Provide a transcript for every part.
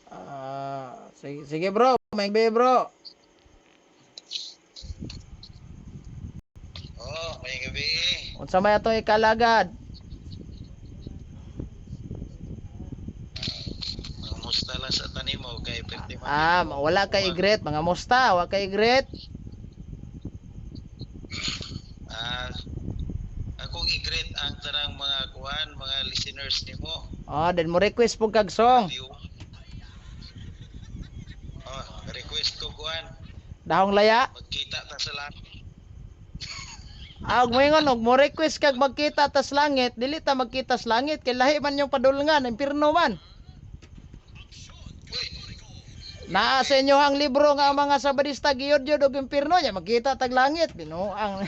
Ah, sige, sige bro, may gabi, bro. Oh, may gabi. Unsa may atong ikalagad? Kamusta lang sa tanim mo kay 50 man. Ah, wala kay igret, mga musta, wa kay igret. Ah, akong i-greet ang tanang mga kuan, mga listeners nimo. Oh, then mo request pug kag song. View. Oh, request ko kuan, Dahong laya. Magkita ta sa langit. Ah, og moingon og mo request kag magkita tas langit, dili ta magkita sa langit kay lahi man yung padulngan, impierno man. Uy, Naa sa inyo ang libro nga ang mga sabadista giyod-yod og impierno nya magkita tag langit, binuang.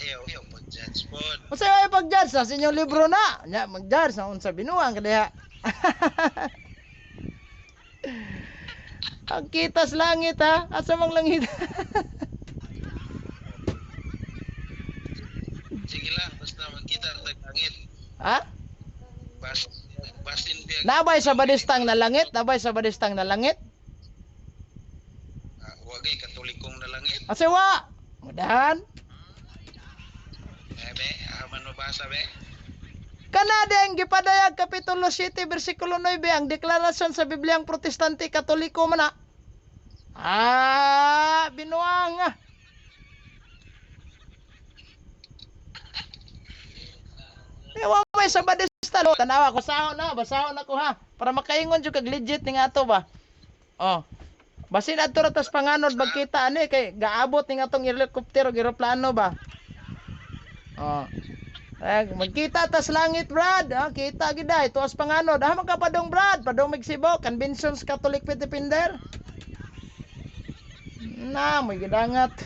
Ayaw, ayaw pag-judge pod. Unsa may pag-judge sa inyong libro na? Nya mag-judge na unsa binuang kadiha. Ang kita sa langit ha, asa mang langit? Sige lang, basta magkita ta langit. Ha? Bas basin biya. Nabay sa badistang na langit, nabay sa badistang na langit. Ah, wagay katolikong na langit. Asa wa? Mudahan. Eh, be, aman mabasa be. Kanada ang gipadayag kapitulo 7 bersikulo 9 ang deklarasyon sa Bibliang Protestante Katoliko man na. Ah, binuang ah. Eh, wa may sa badista lo. Tanawa ko sahon na, basahon ako ha. Para makaingon jud kag legit ning ato ba. Oh. Basin adto ra tas panganod magkita ani kay gaabot ning atong helicopter o eroplano ba. Oh. Eh, magkita tas langit, Brad. Ah, kita gid ay tuas panganod. Ah, magkapadong Brad, padong magsibo, Conventions Catholic Defender. Na, may gidangat.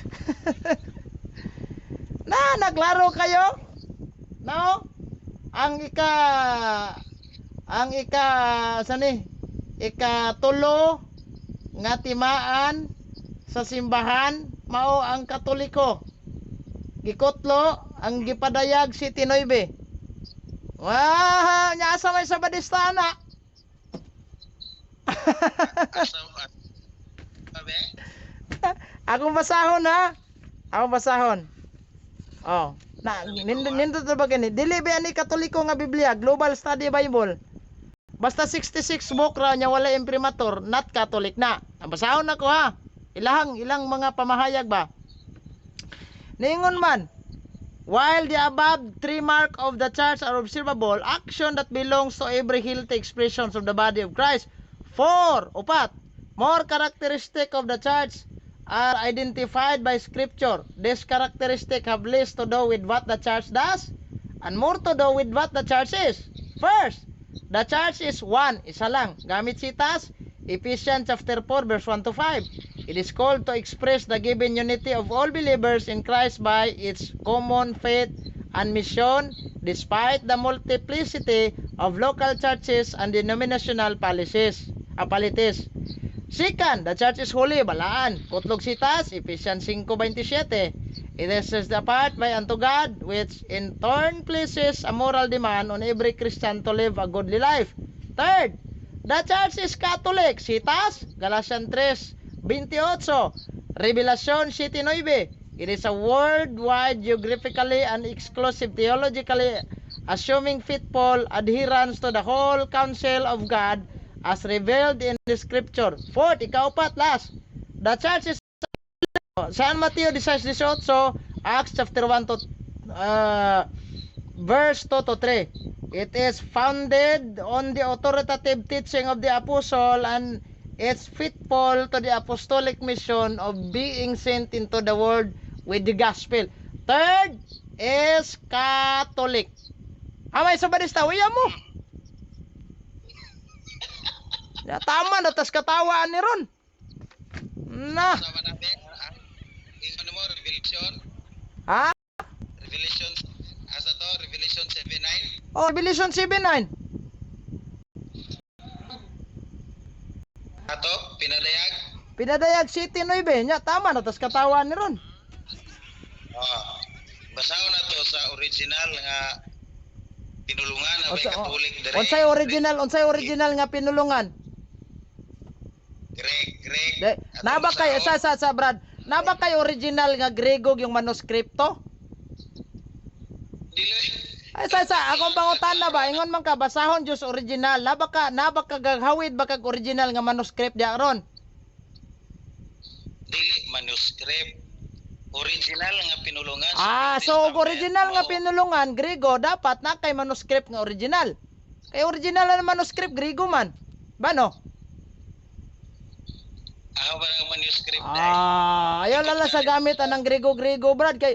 Na, naglaro kayo? No? Ang ika sani? Ika tulo nga timaan sa simbahan mao ang Katoliko. Gikutlo ang gipadayag si Tinoybe. Wah, nya asa may sabadista na. Asa ah, be? Akong basahon ha. Akong basahon. Oh, na nindot na ba gani? Dili ba ni Katoliko nga Biblia, Global Study Bible. Basta 66 book ra nya wala imprimatur, not Catholic na. Ang basahon nako ha. Ilahang ilang mga pamahayag ba? Ningon man, while the above three mark of the church are observable, action that belongs to every healthy expressions of the body of Christ. Four, upat, more characteristic of the church are identified by scripture. This characteristic have less to do with what the church does and more to do with what the church is. First, the church is one, isa lang. Gamit sitas, Ephesians chapter 4 verse 1 to 5. It is called to express the given unity of all believers in Christ by its common faith and mission despite the multiplicity of local churches and denominational policies. Polities. Second, the church is holy, balaan. Kutlog sitas, Ephesians 5:27. It is set apart by unto God, which in turn places a moral demand on every Christian to live a godly life. Third, the church is Catholic. Sitas, Galatians 3:28. Revelación 7:9. It is a worldwide, geographically and exclusive theologically assuming faithful adherence to the whole counsel of God as revealed in the scripture. Fourth, ikaupat, last. The church is San Mateo 16:18, Acts chapter 1 to verse 2 to 3. It is founded on the authoritative teaching of the apostle and it's faithful to the apostolic mission of being sent into the world with the gospel. Third is Catholic. Amay sa barista, uya mo. Ya, tama na tas katawaan ni Ron. Na. Sama na be. Ah, ingon mo Revelation, Ha? Revelation asa to Revelation 7:9. Oh, Revelation 7:9. Ato pinadayag. Pinadayag City 9 nya tama na tas katawaan ni Ron. Oh. Basahon na to sa original nga Pinulungan na Unsa ba Katolik dire? Unsay original nga pinulungan? Grek, Grek. De, Atong na ba kay basahon. sa Brad, na ba kay original nga Grego yung manuskripto? Dili. Ay, sa akong pangutana ba, ingon man ka basahon Diyos original, na ba ka gahawid ba kag original nga manuscript di aron? Dili manuscript. Original nga pinulungan sa Ah, New so og Testament. original nga Mao. pinulungan Grego, dapat na kay manuscript nga original. Kay original na manuscript Grego man. Ba no? Ah, wala ang manuscript dai. Ah, ayaw na lang sa gamit anang Grego-Grego, Brad, kay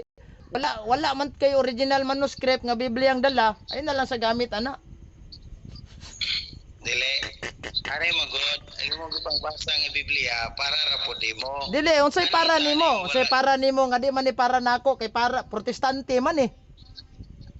wala wala man kay original manuscript nga Biblia ang dala. Ayun na lang sa gamit ana. Dili. Are mo god, ay mo gipangbasa nga Biblia para ra pud nimo. Dili, unsay Ano para ita nimo? ni Unsay wala? para nimo nga di man ni para nako kay para protestante man eh.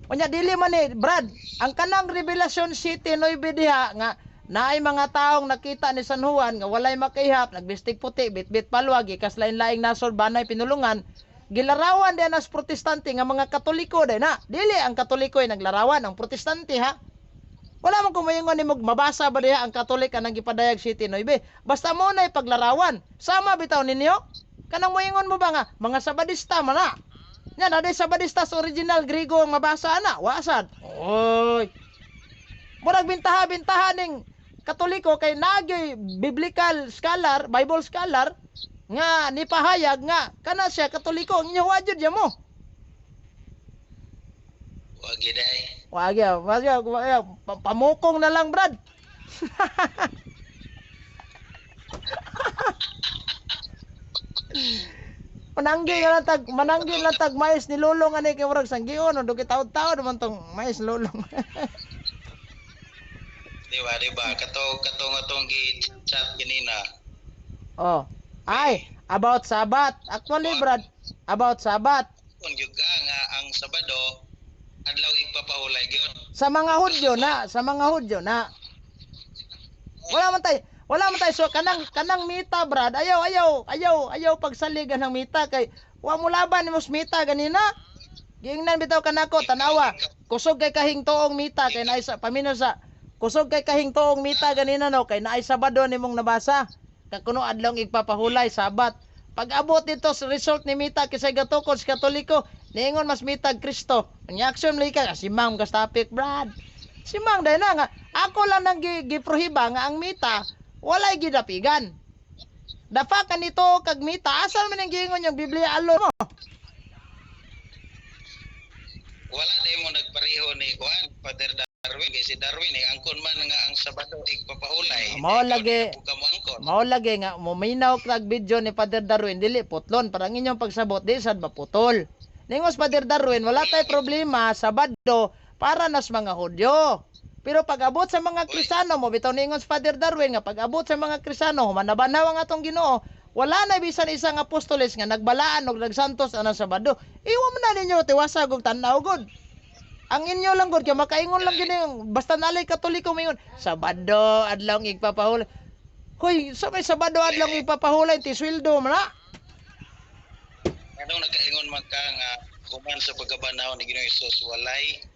Unya dili man eh, Brad, ang kanang Revelation City 9 diha nga naay mga taong nakita ni San Juan nga walay makaihap, nagbistig puti, bitbit palwag, gikas lain-laing nasod, banay pinulungan, gilarawan diha nas protestante nga mga Katoliko day na. Dili ang Katoliko ay naglarawan, ang protestante ha. Wala man kumayingon nimo mabasa ba diha ang Katolik anang gipadayag City 9. Basta mo na ipaglarawan. Sama bitaw ninyo? Kanang moingon mo ba nga mga Sabadista man na? Nya na day Sabadista sa original Griego ang mabasa ana, wasad. Oy. Murag bintaha bintaha ning Katoliko kay nagyoy biblical scholar, Bible scholar nga nipahayag nga kana siya Katoliko ang inyo wa jud mo. Wa giday. Wag ya, wag ya, wag ya, pamukong na lang, Brad. Mananggi lang tag mais ni Lulong ani kay murag sanggion o dugi taod-taod man tong mais Lulong. Di ba, di ba? Kato kato nga tong gi-chat ganina. Oh. Ay, about Sabat. Actually, Brad, about Sabat. Kung gyud ka nga ang Sabado adlaw igpapahulay gyud. Sa mga Hudyo na, sa mga Hudyo na. Wala man tay so kanang mita, Brad. Ayaw ayaw ayaw ayaw pagsaligan ng mita kay wa mo laban nimo sa mita ganina. Giingnan bitaw kanako tanawa. Kusog kay kahingtoong mita kay naay sa paminaw sa kusog kay kahingtoong mita ganina no kay naay Sabado nimong nabasa. Kakuno adlong igpapahulay Sabat. Pag abot dito sa result ni mita kisay gatukod sa Katoliko, niingon mas mitag Kristo. Ang action lagi ka si Mang kas topic, Brad. Si Mang dahil na nga ako lang nang giprohiba nga ang mita walay gidapigan. The fact nga nito kag mita asal man ang giingon yung Biblia alone mo. Wala day mo nagpareho ni kuan Father Darwin kay si Darwin eh angkon man nga ang Sabado igpapahulay. Mao Ikaw, lagi. di na pud ka mo angkon. Mao lagi nga muminaw kag video ni Father Darwin dili putlon para ang inyong pagsabot di sad maputol. Ningos Father Darwin wala tay problema Sabado para nas mga Hudyo. Pero pag abot sa mga Kristiyano mo bitaw ningon Father Darwin nga pag abot sa mga Kristiyano humanabanaw ang atong Ginoo, wala na bisan isang apostoles nga nagbalaan og nagsantos anang Sabado. Iwan man na ninyo tiwasag og tan-aw gud. Ang inyo lang gud kay makaingon lang gini basta nalay Katoliko mingon Sabado adlaw igpapahulay. Hoy, sa may Sabado adlaw igpapahulay ti sweldo man na. Anong nakaingon man ka nga human sa pagkabanaw ni Ginoong Hesus walay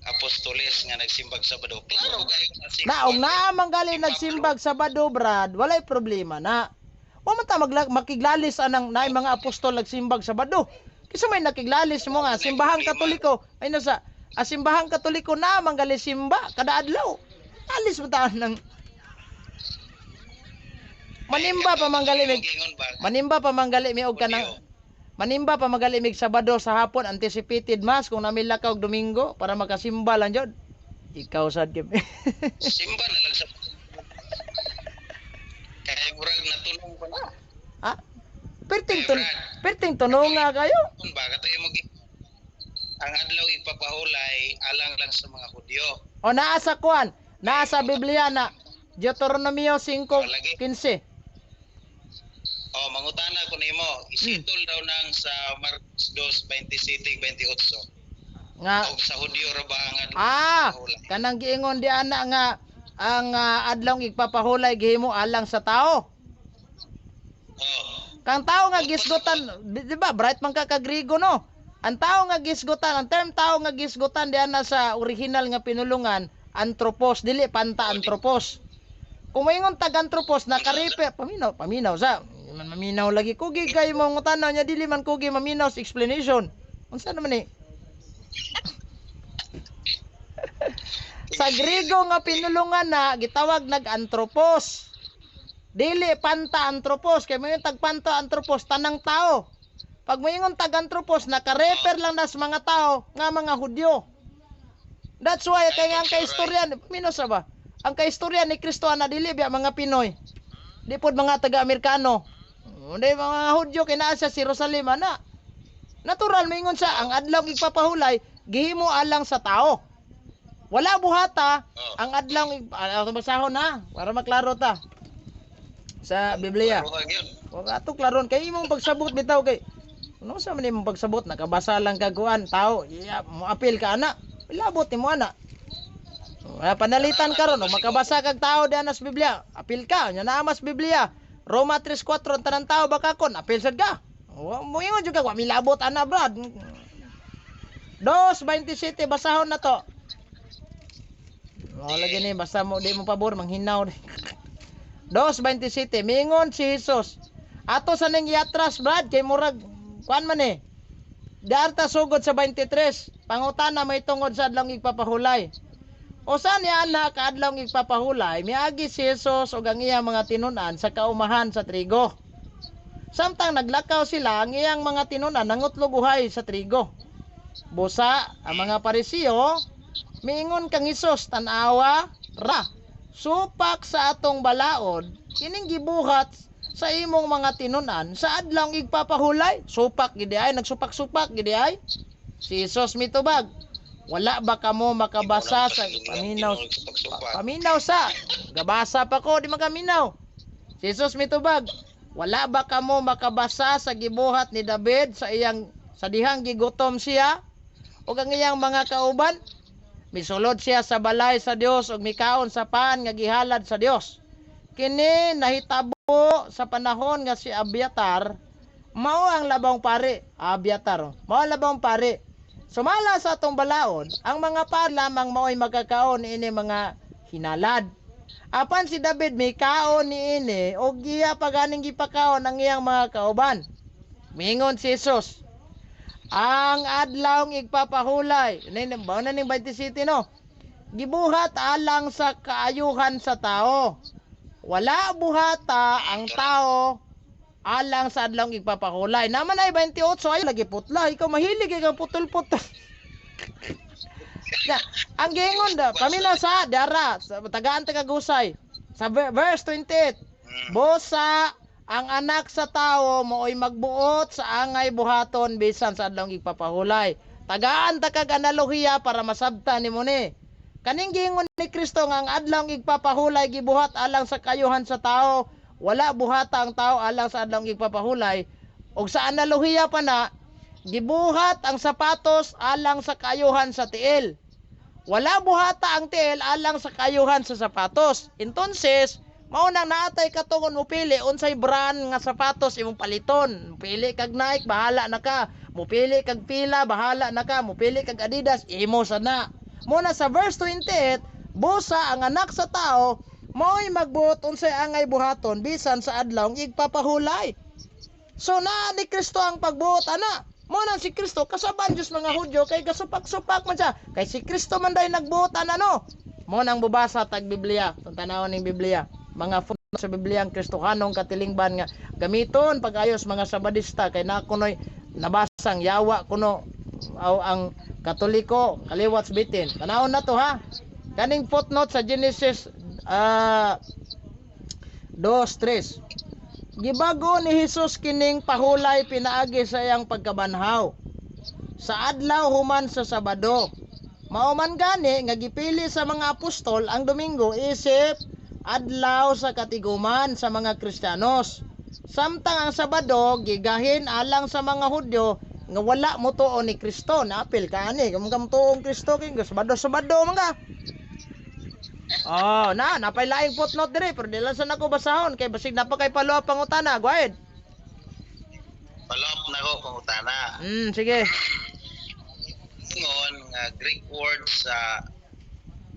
apostoles nga nagsimbag Sabado. Klaro kayo nga si Na og naa man gali nagsimbag Sabado, Brad, walay problema na. Wa man ta makiglalis anang naay mga apostol nagsimbag Sabado. Kisa may nakiglalis mo nga simbahang Katoliko, ay nasa a simbahang Katoliko na man gali simba kada adlaw. Alis mo ta ng manimba pa man gali mig Ingon ba? manimba pa man gali mi og kanang manimba pa magali mig Sabado sa hapon anticipated mass kung namilakaw og Domingo para makasimba lang jud. Ikaw sad kay Simba na lang sa kay murag natulong ko na. Ah, perting tunong nga kayo. Kung ba kato imo ang adlaw ipapahulay alang lang sa mga Hudyo. O naa sa kuan, naa sa Biblia na Deuteronomio 5:15. O mangutana ko nimo, isitol daw nang sa Marcos 2:27-28. Nga Og sa Hudyo ra ba ang adlaw ah, ipapahulay? Kanang giingon di ana nga ang adlawng igpapahulay gihimo alang sa tao. Oh. Kang tao nga gisgutan, di ba, bright man ka ka Grigo no. Ang tao nga gisgutan, ang term tao nga gisgutan diyan na sa original nga pinulungan, anthropos, dili panta anthropos. Kung moingon tag anthropos nakarefer, paminaw, paminaw sa man maminaw lagi kugi kay mo ngutana niya, dili man kugi maminaw sa explanation. Unsa naman eh? Sa Griego nga pinulungan na gitawag nag anthropos. Dili panta anthropos kay moingon tag panta anthropos tanang tao. Pag moingon tag anthropos, nakarefer lang nas mga tao nga mga Hudyo. That's why kay nga ang kaistorya, minus ba? Ang kaistorya ni Kristo ana dili biya mga Pinoy. Di pod mga taga-Amerikano. Hindi mga Hudyo kay naa siya sa Jerusalem ana. Natural moingon siya ang adlaw igpapahulay gihimo alang sa tao. Wala buhata ang adlaw basahon na para maklaro ta sa Biblia. Klaruha gyud. Wa ato klaron kay imong pagsabot bitaw kay ano sa man imong pagsabot, nakabasa lang kag kuan tao, iya mo apil ka ana. Labot nimo ana. Panalitan karon og makabasa kag tao diyan sa Biblia, apil ka nya naa mas Biblia. Roma 3:4 ang tanan tao bakakon, apil sad ka. Wa mo ingon jud ka wa milabot ana, brad. 2:27, basahon na to. Wala lagi ni basta mo di mo pabor manghinaw. 2:27, mingon si Jesus. Ato sa ning iatras, brad, kay murag kuan man eh. Diarta sugod sa 23, pangutana may tungod sa adlong igpapahulay. O sa niya anak adlong igpapahulay, miagi si Jesus ug ang iyang mga tinun-an sa kaumahan sa trigo. Samtang naglakaw sila, ang iyang mga tinun-an nangutlog uhay sa trigo. Busa ang mga Parisiyo miingon kang Hesus, "Tan-awa ra, supak sa atong balaod kining gibuhat sa imong mga tinun-an sa adlong igpapahulay." Supak gidi ay, nagsupak-supak gidi ay. Si Jesus mitubag, "Wala ba kamo makabasa sa paminaw?" Supak-supak. Paminaw sa gabasa pa ko di makaminaw. Si Jesus mitubag, "Wala ba kamo makabasa sa gibuhat ni David sa iyang sa dihang gigutom siya ug ang iyang mga kauban? Misulod siya sa balay sa Dios ug mikaon sa pan nga gihalad sa Dios. Kini nahitabo sa panahon nga si Abiatar mao ang labong pari." Abiatar, oh, mao ang labong pari. Sumala sa atong balaod, ang mga pari lamang mao'y magkakaon niini mga hinalad. Apan si David mikaon niini og giya paganing gipakaon ang iyang mga kauban. Mingon si Jesus, ang adlawng igpapahulay, ning mao na ning 27 no. Gibuhat alang sa kaayuhan sa tao. Wala buhata ang tao alang sa adlawng igpapahulay. Naman ay 28 ay lagi putla. Ikaw mahilig kang putol-putol. Ya, ang giingon da, paminaw sa dara, sa tagaan tagagusay. Sa verse 28, "Busa ang anak sa tao mooy magbuot sa angay buhaton bisan sa adlawng igpapahulay." Tagaan ta kag analohiya para masabtan nimo ni. Kaning giingon ni Kristo nga ang adlawng igpapahulay gibuhat alang sa kayuhan sa tao, wala buhata ang tao alang sa adlawng igpapahulay. Og sa analohiya pa na, gibuhat ang sapatos alang sa kayuhan sa tiil. Wala buhata ang tiil alang sa kayuhan sa sapatos. Entonces, mao nang naatay katungon mo pili unsay brand nga sapatos imong paliton. Mupili kag Nike, bahala na ka. Mupili kag Fila, bahala na ka. Mupili kag Adidas, imo sa na. Muna sa verse 28, "Busa ang anak sa tao maoy magbuot unsay angay buhaton bisan sa adlawng igpapahulay." So naa ni Kristo ang pagbuot ana. Mo nang si Kristo kasaban Diyos mga Hudyo kay gasupak-supak man siya. Kay si Kristo man day nagbuot ana no. Mo nang bubasa tag Biblia, tong tanawon ning Biblia. Mga footnote sa Biblia ang Kristohanong katilingban nga gamiton pag-ayos mga Sabadista kay na kunoy nabasang yawa kuno aw ang Katoliko kaliwat sa bitin. Tanawon na to ha. Kaning footnote sa Genesis 2:3. Gibago ni Hesus kining pahulay pinaagi sa iyang pagkabanhaw sa adlaw human sa Sabado. Mao man gani nga gipili sa mga apostol ang Domingo isip adlaw sa katiguman sa mga Kristiyanos. Samtang ang Sabado gigahin alang sa mga Hudyo nga wala mo tuo ni Kristo. Naapil ka ani, kung ka tuong Kristo kay Sabado Sabado man ka. Oh, na napay laing footnote dire pero di lang sa nako basahon kay basig napa kay follow up pangutana. Go ahead. Follow up na ko pangutana. Sige. Ingon nga Greek word sa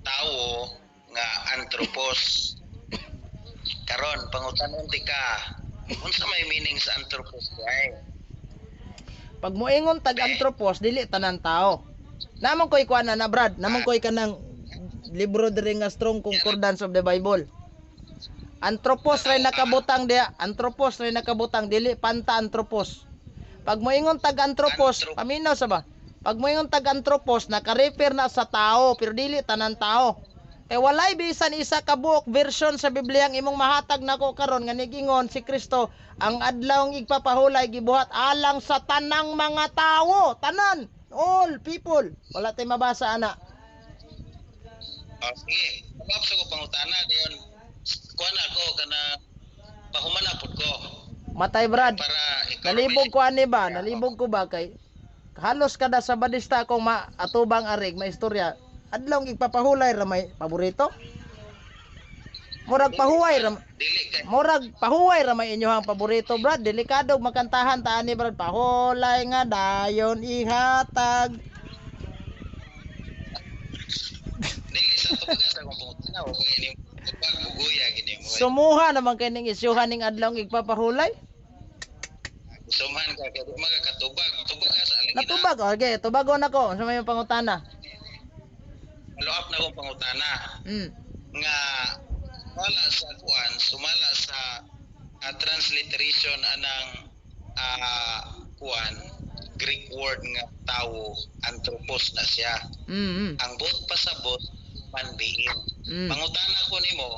tawo nga anthropos. Karon pangutanon ti ka, unsa may meaning sa anthropos diay? Pag moingon tag anthropos, dili tanan tao. Namon koy kuan na Brad, namon koy kanang libro diri nga Strong Concordance of the Bible. Anthropos ray nakabutang diya, anthropos ray nakabutang, dili panta anthropos. Pag moingon tag anthropos, paminaw sa ba? Pag moingon tag anthropos, naka-refer na sa tao, pero dili tanan tao. Kay walay bisan isa ka buok version sa Biblia ang imong mahatag nako karon nga nigingon si Kristo ang adlawng igpapahulay gibuhat alang sa tanang mga tawo, tanan, all people. Wala tay mabasa ana. Oh, sige, follow sa ko pangutana dayon. Kuan ako kana pahuman na pud ko Matay, Brad. para ikaw Nalibog ko ani ba? Nalibog ko ba kay halos kada Sabadista akong maatubang arig maistorya. Adlawng igpapahulay ra may paborito. Murag pahuway ra Dili kay Murag pahuway ra may inyohang paborito, Brad. Delikado makantahan ta ani, Brad. Pahulay nga dayon ihatag. Dili sa tubaga sa akong pangutana o kung ini tubag buguya gini mo. Sumuha naman kay ning isyuhan ning adlawng igpapahulay. Suman ka kay di makakatubag, tubag ka sa alagina. Natubag. Okay, tubagon ako. Unsa may pangutana? Follow up na akong pangutana nga wala sa kuan, sumala sa transliteration anang kuan, Greek word nga tawo, anthropos na siya. Ang buot pasabot, human being. Pangutana ko nimo,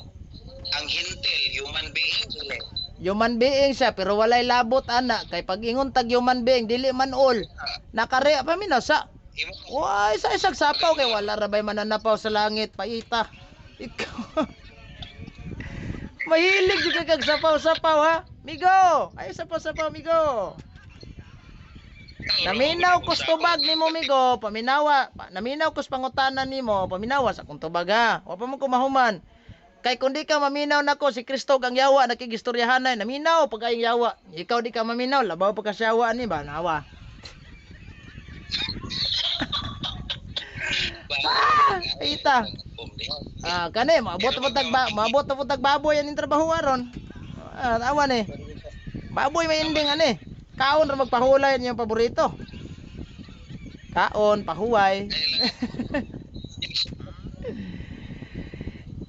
ang hintil, human being dili? Human being siya pero walay labot ana kay pag ingon tag human being, dili man all. Nakare paminaw sa Imo Why sa isang sapaw kay wala ra bay mananapaw sa langit paita. Ikaw. Mahilig jud ka kag sapaw-sapaw, ha? Migo. Ay, sapaw-sapaw, migo. Naminaw ko sa tubag nimo, migo, paminawa, naminaw ko sa pangutana nimo, paminawa sa akong tubag, ha. Wa pa mo ko mahuman. Kay kung di ka maminaw nako, si Kristo ang yawa nakigistoryahanay, naminaw pag ayong yawa. Ikaw di ka maminaw, labaw pa ka sa yawa ni ba nawa. Ah, ita. Ah, kani maabot na po tag baboy aning trabaho aron. Ah, awan eh. Baboy may ending ani. Kaon ra magpahulay niyang paborito. Kaon, pahuway.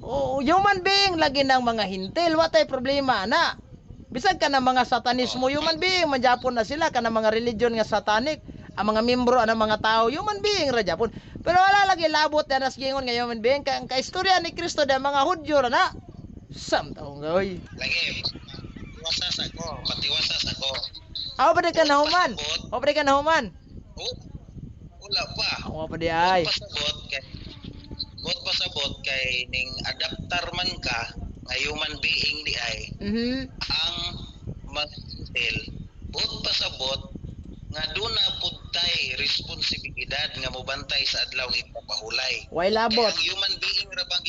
Oo, human being lagi ng mga hintil, wa tay problema ana. Bisag ka ng mga satanismo, human being man japon na sila, ka ng mga religion nga satanic, ang mga membro ang mga tao, human being ra japon. Pero wala lagi labot na nas gingon nga human being kay ang kaistorya ni Kristo da mga Hudyo ra na. Sam taong oy. Lagi patiwasas ako, patiwasas ako. Aw pa di ka nahuman? Aw pa di ka nahuman? Oh, wala pa. Aw pa di ay. Pasabot kay buot pasabot kay ning adaptar man ka nga human being di ay ang mga buot pasabot nga duna pud tay responsibilidad nga mobantay sa adlaw ipapahulay. Way labot. Kay ang human being ra bang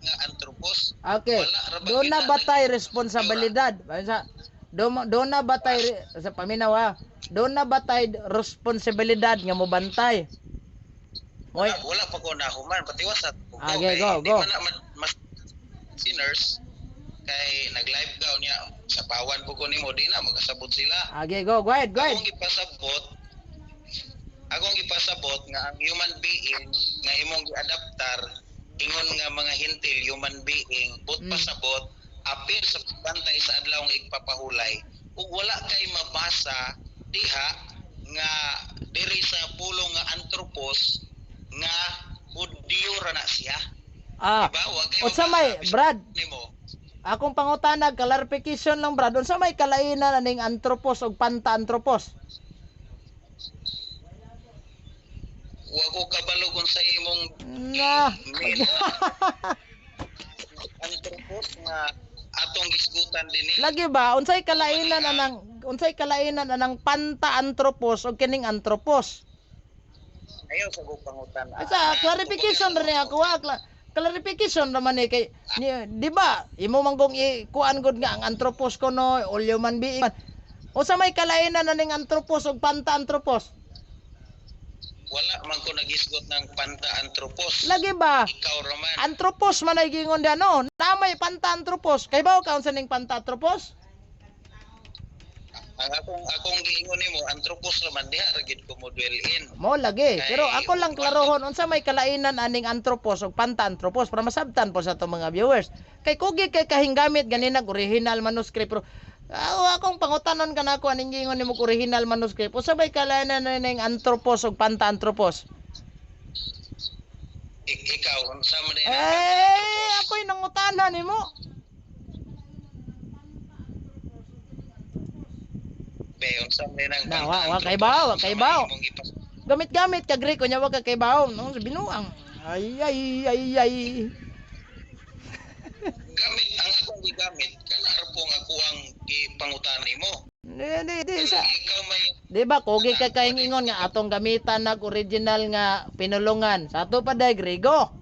nga anthropos? Okay. Wala ra bang Doon na gina- ba tay responsibilidad? Sa doon na ba tay sa paminaw ha? Doon na ba tay responsibilidad nga mobantay? Moy Wala, wala pa ko nahuman, patiwasat ko. Ah, okay, Kay go, di go. man na mas sinners kay nag-live ka niya sa pawan po ko nimo, di na makasabot sila. Okay, go, go ahead, go ahead. Akong gipasabot nga ang human being nga imong giadaptar ingon nga mga hintil human being, but pasabot apil sa bantay sa adlaw nga igpapahulay ug wala kay mabasa diha nga diri sa pulong nga anthropos nga Hudyo ra na siya. Diba? Wa kay Unsa may mabasa Brad? nimo. Akong pangutana, clarification lang, Brad. Unsa may kalainan aning anthropos ug panta-anthropos? Wa ko kabalo kung sa imong Na. main anthropos nga atong gisgutan dinhi. Lagi ba unsay kalainan anang panta-anthropos ug kining anthropos? Ayaw sa kong pangutana. Sa clarification rin ako ha. Clarification naman eh kay ni, di ba imo man kung ikuan gud nga ang anthropos ko no all human being. Unsa may kalainan aning anthropos ug panta-anthropos? Wala man ko nagisgot ng panta anthropos. Lagi ba? Ikaw raman. Anthropos man ay giingon diha, no? Namay panta anthropos. Kay bawo ka unsa ning panta anthropos? Ang akong giingon nimo anthropos raman, diha ra gid ko mo dwell in. Mo lagi. Pero ako lang klarohon unsa may kalainan aning anthropos ug panta anthropos para masabtan po sa atong mga viewers. Kay kugi kay kahinggamit ganinag original manuscript, pero akong pangutanon kanako, aning giingon nimo original manuscript, unsa may kalainan aning anthropos ug panta anthropos? Ikaw, unsa man din ang Eh, ako'y nangutana nimo. Be, unsa man din ang Na, panta wa kay anthropos? bawo, wa Unsa kay man bawo. imong Gamit-gamit ka Greko nya wa ka kay bawo. No, sa binuang. Ay ay ay ay. Gamit ang akong gigamit kana ra po ang ako ang gipangutana nimo. Di, di, di, sa Ikaw may Di ba kugi ka kaingon nga atong gamitan nag original nga pinulungan. Sa ato pa day Grego.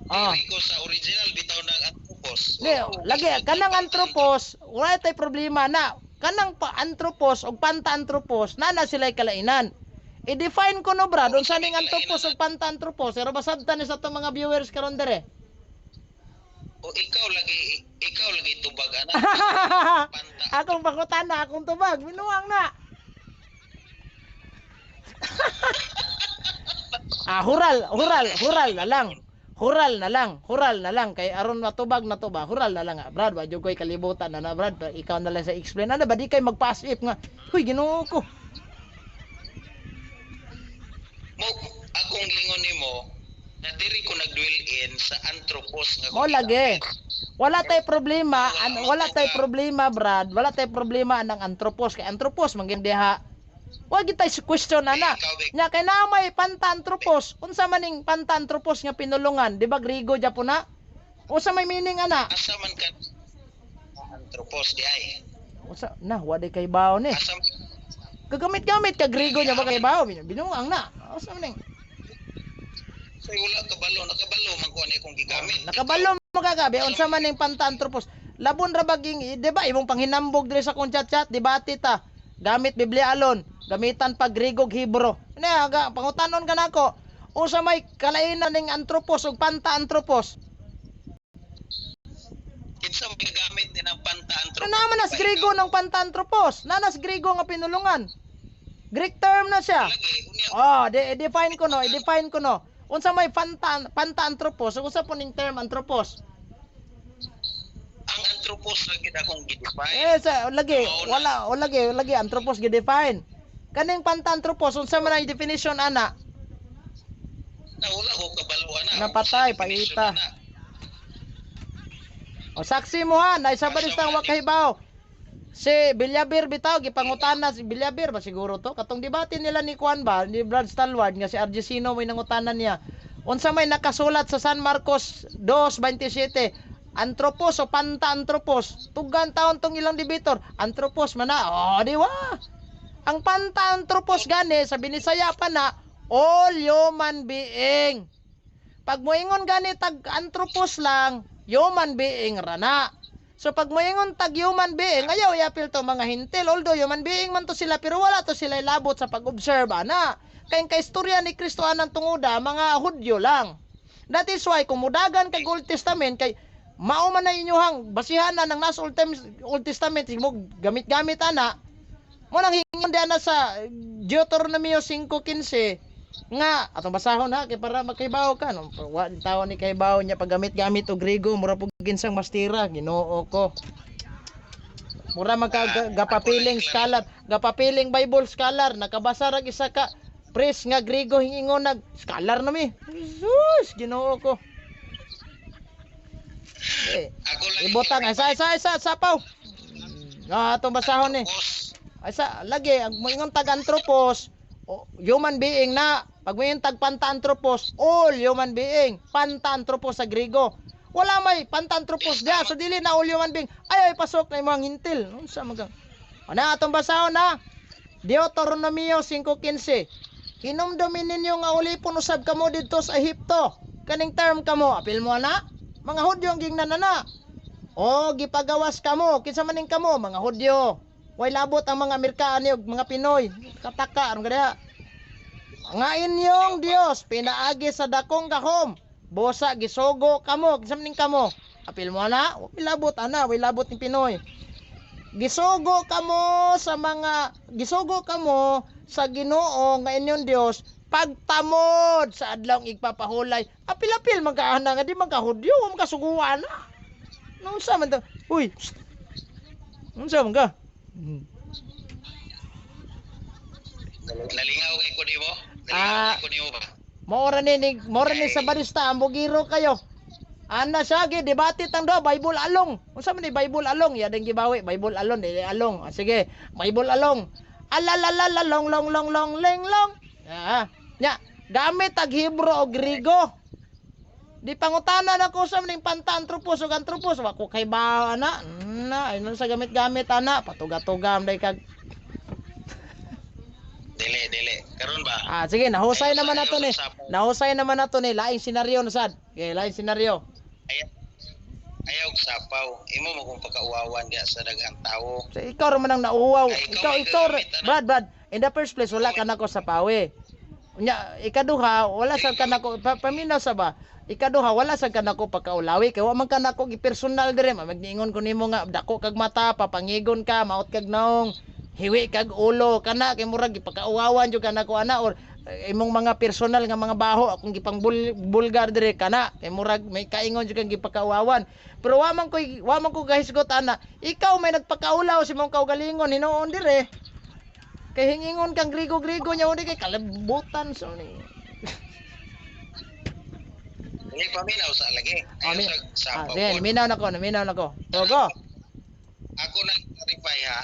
Ah. Dili ko sa original bitaw ng anthropos. Di, lagi kanang anthropos, wala tay problema na. Kanang pa anthropos ug panta anthropos, na na sila'y kalainan. I-define ko no, Brad, unsa ning anthropos ug panta anthropos, pero masabtan ni sa atong mga viewers karon dere. O ikaw lagi tubag ana. Panta. Akong pangutana, akong tubag, binuang na. Ah, hural, hural, hural na lang. Hural na lang, hural na lang kay aron matubag na to ba. Hural na lang, ah. Brad, wa jud koy kalibutan na na, Brad. Ikaw na lang sa explain. Ano ba di kay magpass if nga. Huy, Ginoo ko. Mo akong lingon nimo na diri ko nagdwell in sa anthropos nga Mo lagi. Wala tay problema, wala tay problema, Brad. Wala tay problema anang anthropos kay anthropos man gyud diha. Wa gid tay question ana. Nya kay naa may panta-anthropos. Unsa man ning panta-anthropos nga pinulungan? Di ba Griego japon na? Unsa may meaning ana? Asa man ka anthropos di ay? Unsa na wa di kay bawo ni. Asa Gagamit-gamit ka Griego nya ba kay bawo binuang na. Unsa man ning? Say wala kabalo, nakabalo man ko ani akong gigamit. Nakabalo mo kagabi unsa man ning panta-anthropos? Labon ra baging, di ba imong panghinambog diri sa kong chat-chat, debate ta. Gamit Biblia alon, gamitan pa Griego ug Hebro. Na ga pangutanon ka nako. Unsa may kalainan ning anthropos ug panta-anthropos? Kinsa may gagamit din ang panta anthropos? Ano naman nas Griego ng panta-anthropos? Nanas Griego nga pinulungan. Greek term na siya. Lagi unya. Oh, i-define ko no, i-define ko no. Unsa may panta-anthropos? Unsa po ning term anthropos? Ang anthropos ra gid akong gi-define. Eh sa lagi wala o lagi lagi anthropos gi-define. Kaning panta-anthropos unsa man ang definition ana? Na wala ko kabalo ana. Napatay, Unsa definition paita. ana? O saksi mo ha, naisa ba ang wakahibaw? Si Villabir bitaw gipangutana si Villabir ba siguro to katong debate nila ni Juan ba ni Brad Stalwart nga si Argesino may nangutana niya unsa may nakasulat sa San Marcos 2:27, anthropos o panta-anthropos? Tugan taon tong ilang debater, anthropos man na. Oh, di wa ang panta-anthropos gani sa Binisaya pa na all human being. Pag moingon gani tag anthropos lang, human being rana. So pag moingon tag human being, ayaw iapil to mga hintil. Although human being man to sila, pero wala to sila labot sa pag-observe ana. Kay kay istorya ni Kristo anang tunguda, mga Hudyo lang. That is why kung mudagan kag Old Testament kay mao man na inyuhang basihan na ng nasa Old Testament mo gamit-gamit ana mo nang hingon di ana sa Deuteronomio 5:15 nga atong basahon ha kay para makaibaw ka no, wa tawo ni kaibaw niya paggamit-gamit og Grego, mura pug ginsang mastira, Ginoo ko, mura man ka gapapiling scholar, gapapiling Bible scholar, nakabasa rag isa ka pres nga Grego, hingingon nag scholar na mi. Jesus, Ginoo ko, eh, Ako lang ibutang ay sa sa sa sapaw nga atong basahon ni. Anthropos. Ay sa lagi ang moingon tag anthropos, human being na. Pag moingon tag panta-anthropos, all human being. Panta-anthropos sa Griego. Wala may panta-anthropos diha, so dili na all human being. Ay ay pasok na imong hintil. Unsa man ka? Ana atong basahon na. Deuteronomio 5:15. Hinumdumin ninyo nga ulipon usab kamo didto sa Ehipto. Kaning term kamo, apil mo ana? Mga Hudyo ang gingnan na. O gipagawas kamo, kinsa man ning kamo, mga Hudyo. Way labot ang mga Amerikano ug mga Pinoy. Kataka aron gada. Nga inyong Dios pinaagi sa dakong gahom. Busa gisugo kamo, kinsa man ning kamo? Apil mo ana, wa labot ana, way labot ni Pinoy. Gisugo kamo sa Ginoo nga inyong Dios pagtamod sa adlawng igpapahulay. Apil-apil man ka ana nga di man ka Hudyo, wa man ka suguan na. Unsa man to? Uy, psst. Unsa man ka? Nalingaw kay ko nimo? Nalingaw kay ko nimo ba? Mao ra ni sa barista ambugiro kayo. Ana siya gi debate tang do Bible along. Unsa man ni Bible along? Ya ding gibawi Bible along dili along. Ah, sige, Bible along. Alalalala long long long long ling long. Ah, nya gamit tag Hebro o Griego. Di pangutana na ko sa ning panta anthropos ug anthropos wa ko kay ba ana. Na ay sa gamit-gamit ana patuga-tugam day kag. Dili, dili. Karon ba? Ah, sige, nahusay Ayaw naman ayaw nato ni. sapaw. Nahusay naman nato ni laing senaryo na sad. Okay, laing senaryo. Ayaw ayaw og sapaw. Imo mo kung pagkauwawan diya sa daghang tawo. So, ikaw ra man ang nauwaw. Ay, ikaw Ikaw, may ikaw, gagamit, ano? Brad, Brad, in the first place, wala ka nako sa pawe. Unya, ikaduha, wala sa ka nako, paminaw sa ba? Ikaduha, wala sa ka nako pagkaulawi. Kay wa man ka nako gipersonal dire. Magniingon ko nimo nga, dako kag mata, papangigon ka, maot kag naong, hiwi kag ulo, kana, kay murag gipakauwawan jud ka nako ana, or imong mga personal nga mga baho akong gipang bulgar dire kana kay murag may kaingon jud kang gipakauwawan, pero wa man ko gahisgot ana. Ikaw may nagpakaulaw sa imong kaugalingon hinuon dire kay hingingon kang Grigo-Grigo nya uni kay kalibutan so ni. Dili, paminaw sa lagi. Ayaw sa Ah, sapaw. sige, minaw na ko, naminaw na ko. Go, go. Ako nang clarify ha.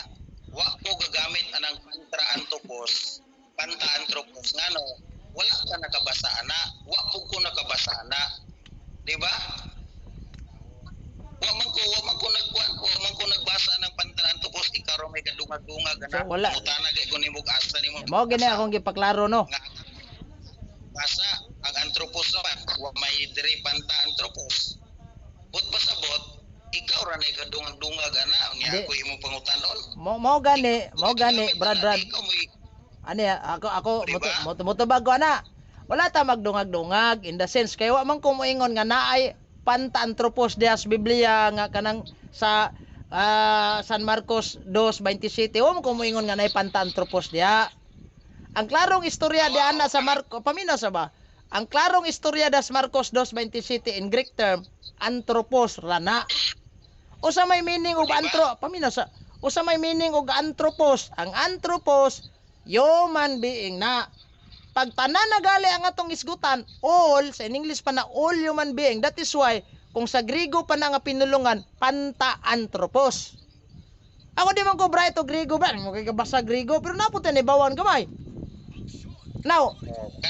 Wa ko gagamit anang panta anthropos, panta anthropos ngano wala ka nakabasa ana, wa pud ko nakabasa ana. Di ba? Wa man ko nagkuan, wa man ko nagbasa ng panta anthropos ikaw ra may kadungag-dungag ana. So, wala. Mutana kay ko nimo asa nimo. Mao gini akong gipaklaro no. Nga basa ang anthropos naman, wa may diri panta anthropos. But pasabot ikaw ra nay kadungag-dungag ana, unya Di. ako imong pangutanon. Mao gani, Brad, Brad. Ikaw mo'y Ani ako ako Diba? Motubag ko ana. Wala ta magdungag-dungag in the sense kay wa man ko moingon nga naay panta-anthropos diha sa Biblia nga kanang sa San Marcos 2:27, wa man ko moingon nga naay panta-anthropos diha. Ang klarong istorya diha na sa Marco, paminaw sa ba? Ang klarong istorya das Marcos 2:27 in Greek term, anthropos rana. Usa may meaning og Diba? antro, paminaw sa usa may meaning og anthropos. Ang anthropos human being na. Pag tanan na gali ang atong isgutan, all, sa in English pa na all human being. That is why, kung sa Griego pa na nga pinulungan, panta-anthropos. Ako di man ko bright o Griego ba? Mo kay kabasa Griego, pero napot ni bawan gamay. Now,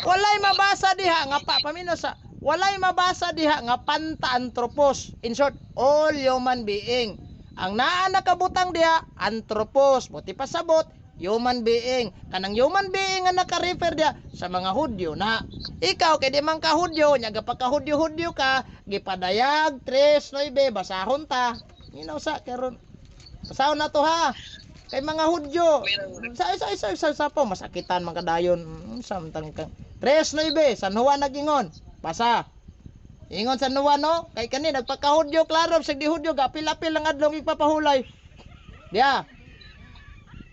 walay mabasa diha nga pa paminaw sa walay mabasa diha nga panta-anthropos. In short, all human being. Ang naa nakabutang diha anthropos, buti pasabot human being. Kanang human being nga naka-refer diha sa mga Hudyo na. Ikaw kay di man ka Hudyo, nya gapaka Hudyo-Hudyo ka, gipadayag 3:9, basahon ta. Minaw sa karon. Basahon na to ha. Kay mga Hudyo, sa po masakitan man kadayon. Samtang ka. 3:9, San Juan nagingon. Basa. Ingon San Juan no, kay kani nagpakahudyo klaro sa di Hudyo gapil-apil ang adlong ipapahulay. Diya.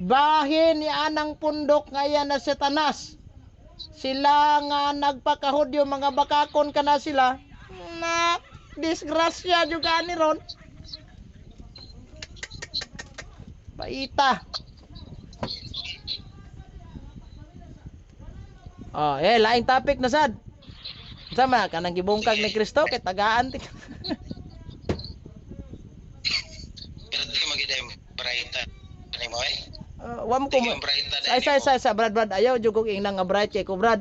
Bahin ni anang pundok nga na Satanas. Sila nga nagpakahudyo mga bakakon kana sila. Na disgrasya jud ani ron. Paita. Oh, eh laing topic na sad. Sama kanang gibungkag ni Kristo kay tagaan ti. Pero magiday brighta nimo eh. Wa mo ko Ay, ay sa sa Brad, Brad, ayaw jud kog ingna nga bright kay ko, Brad.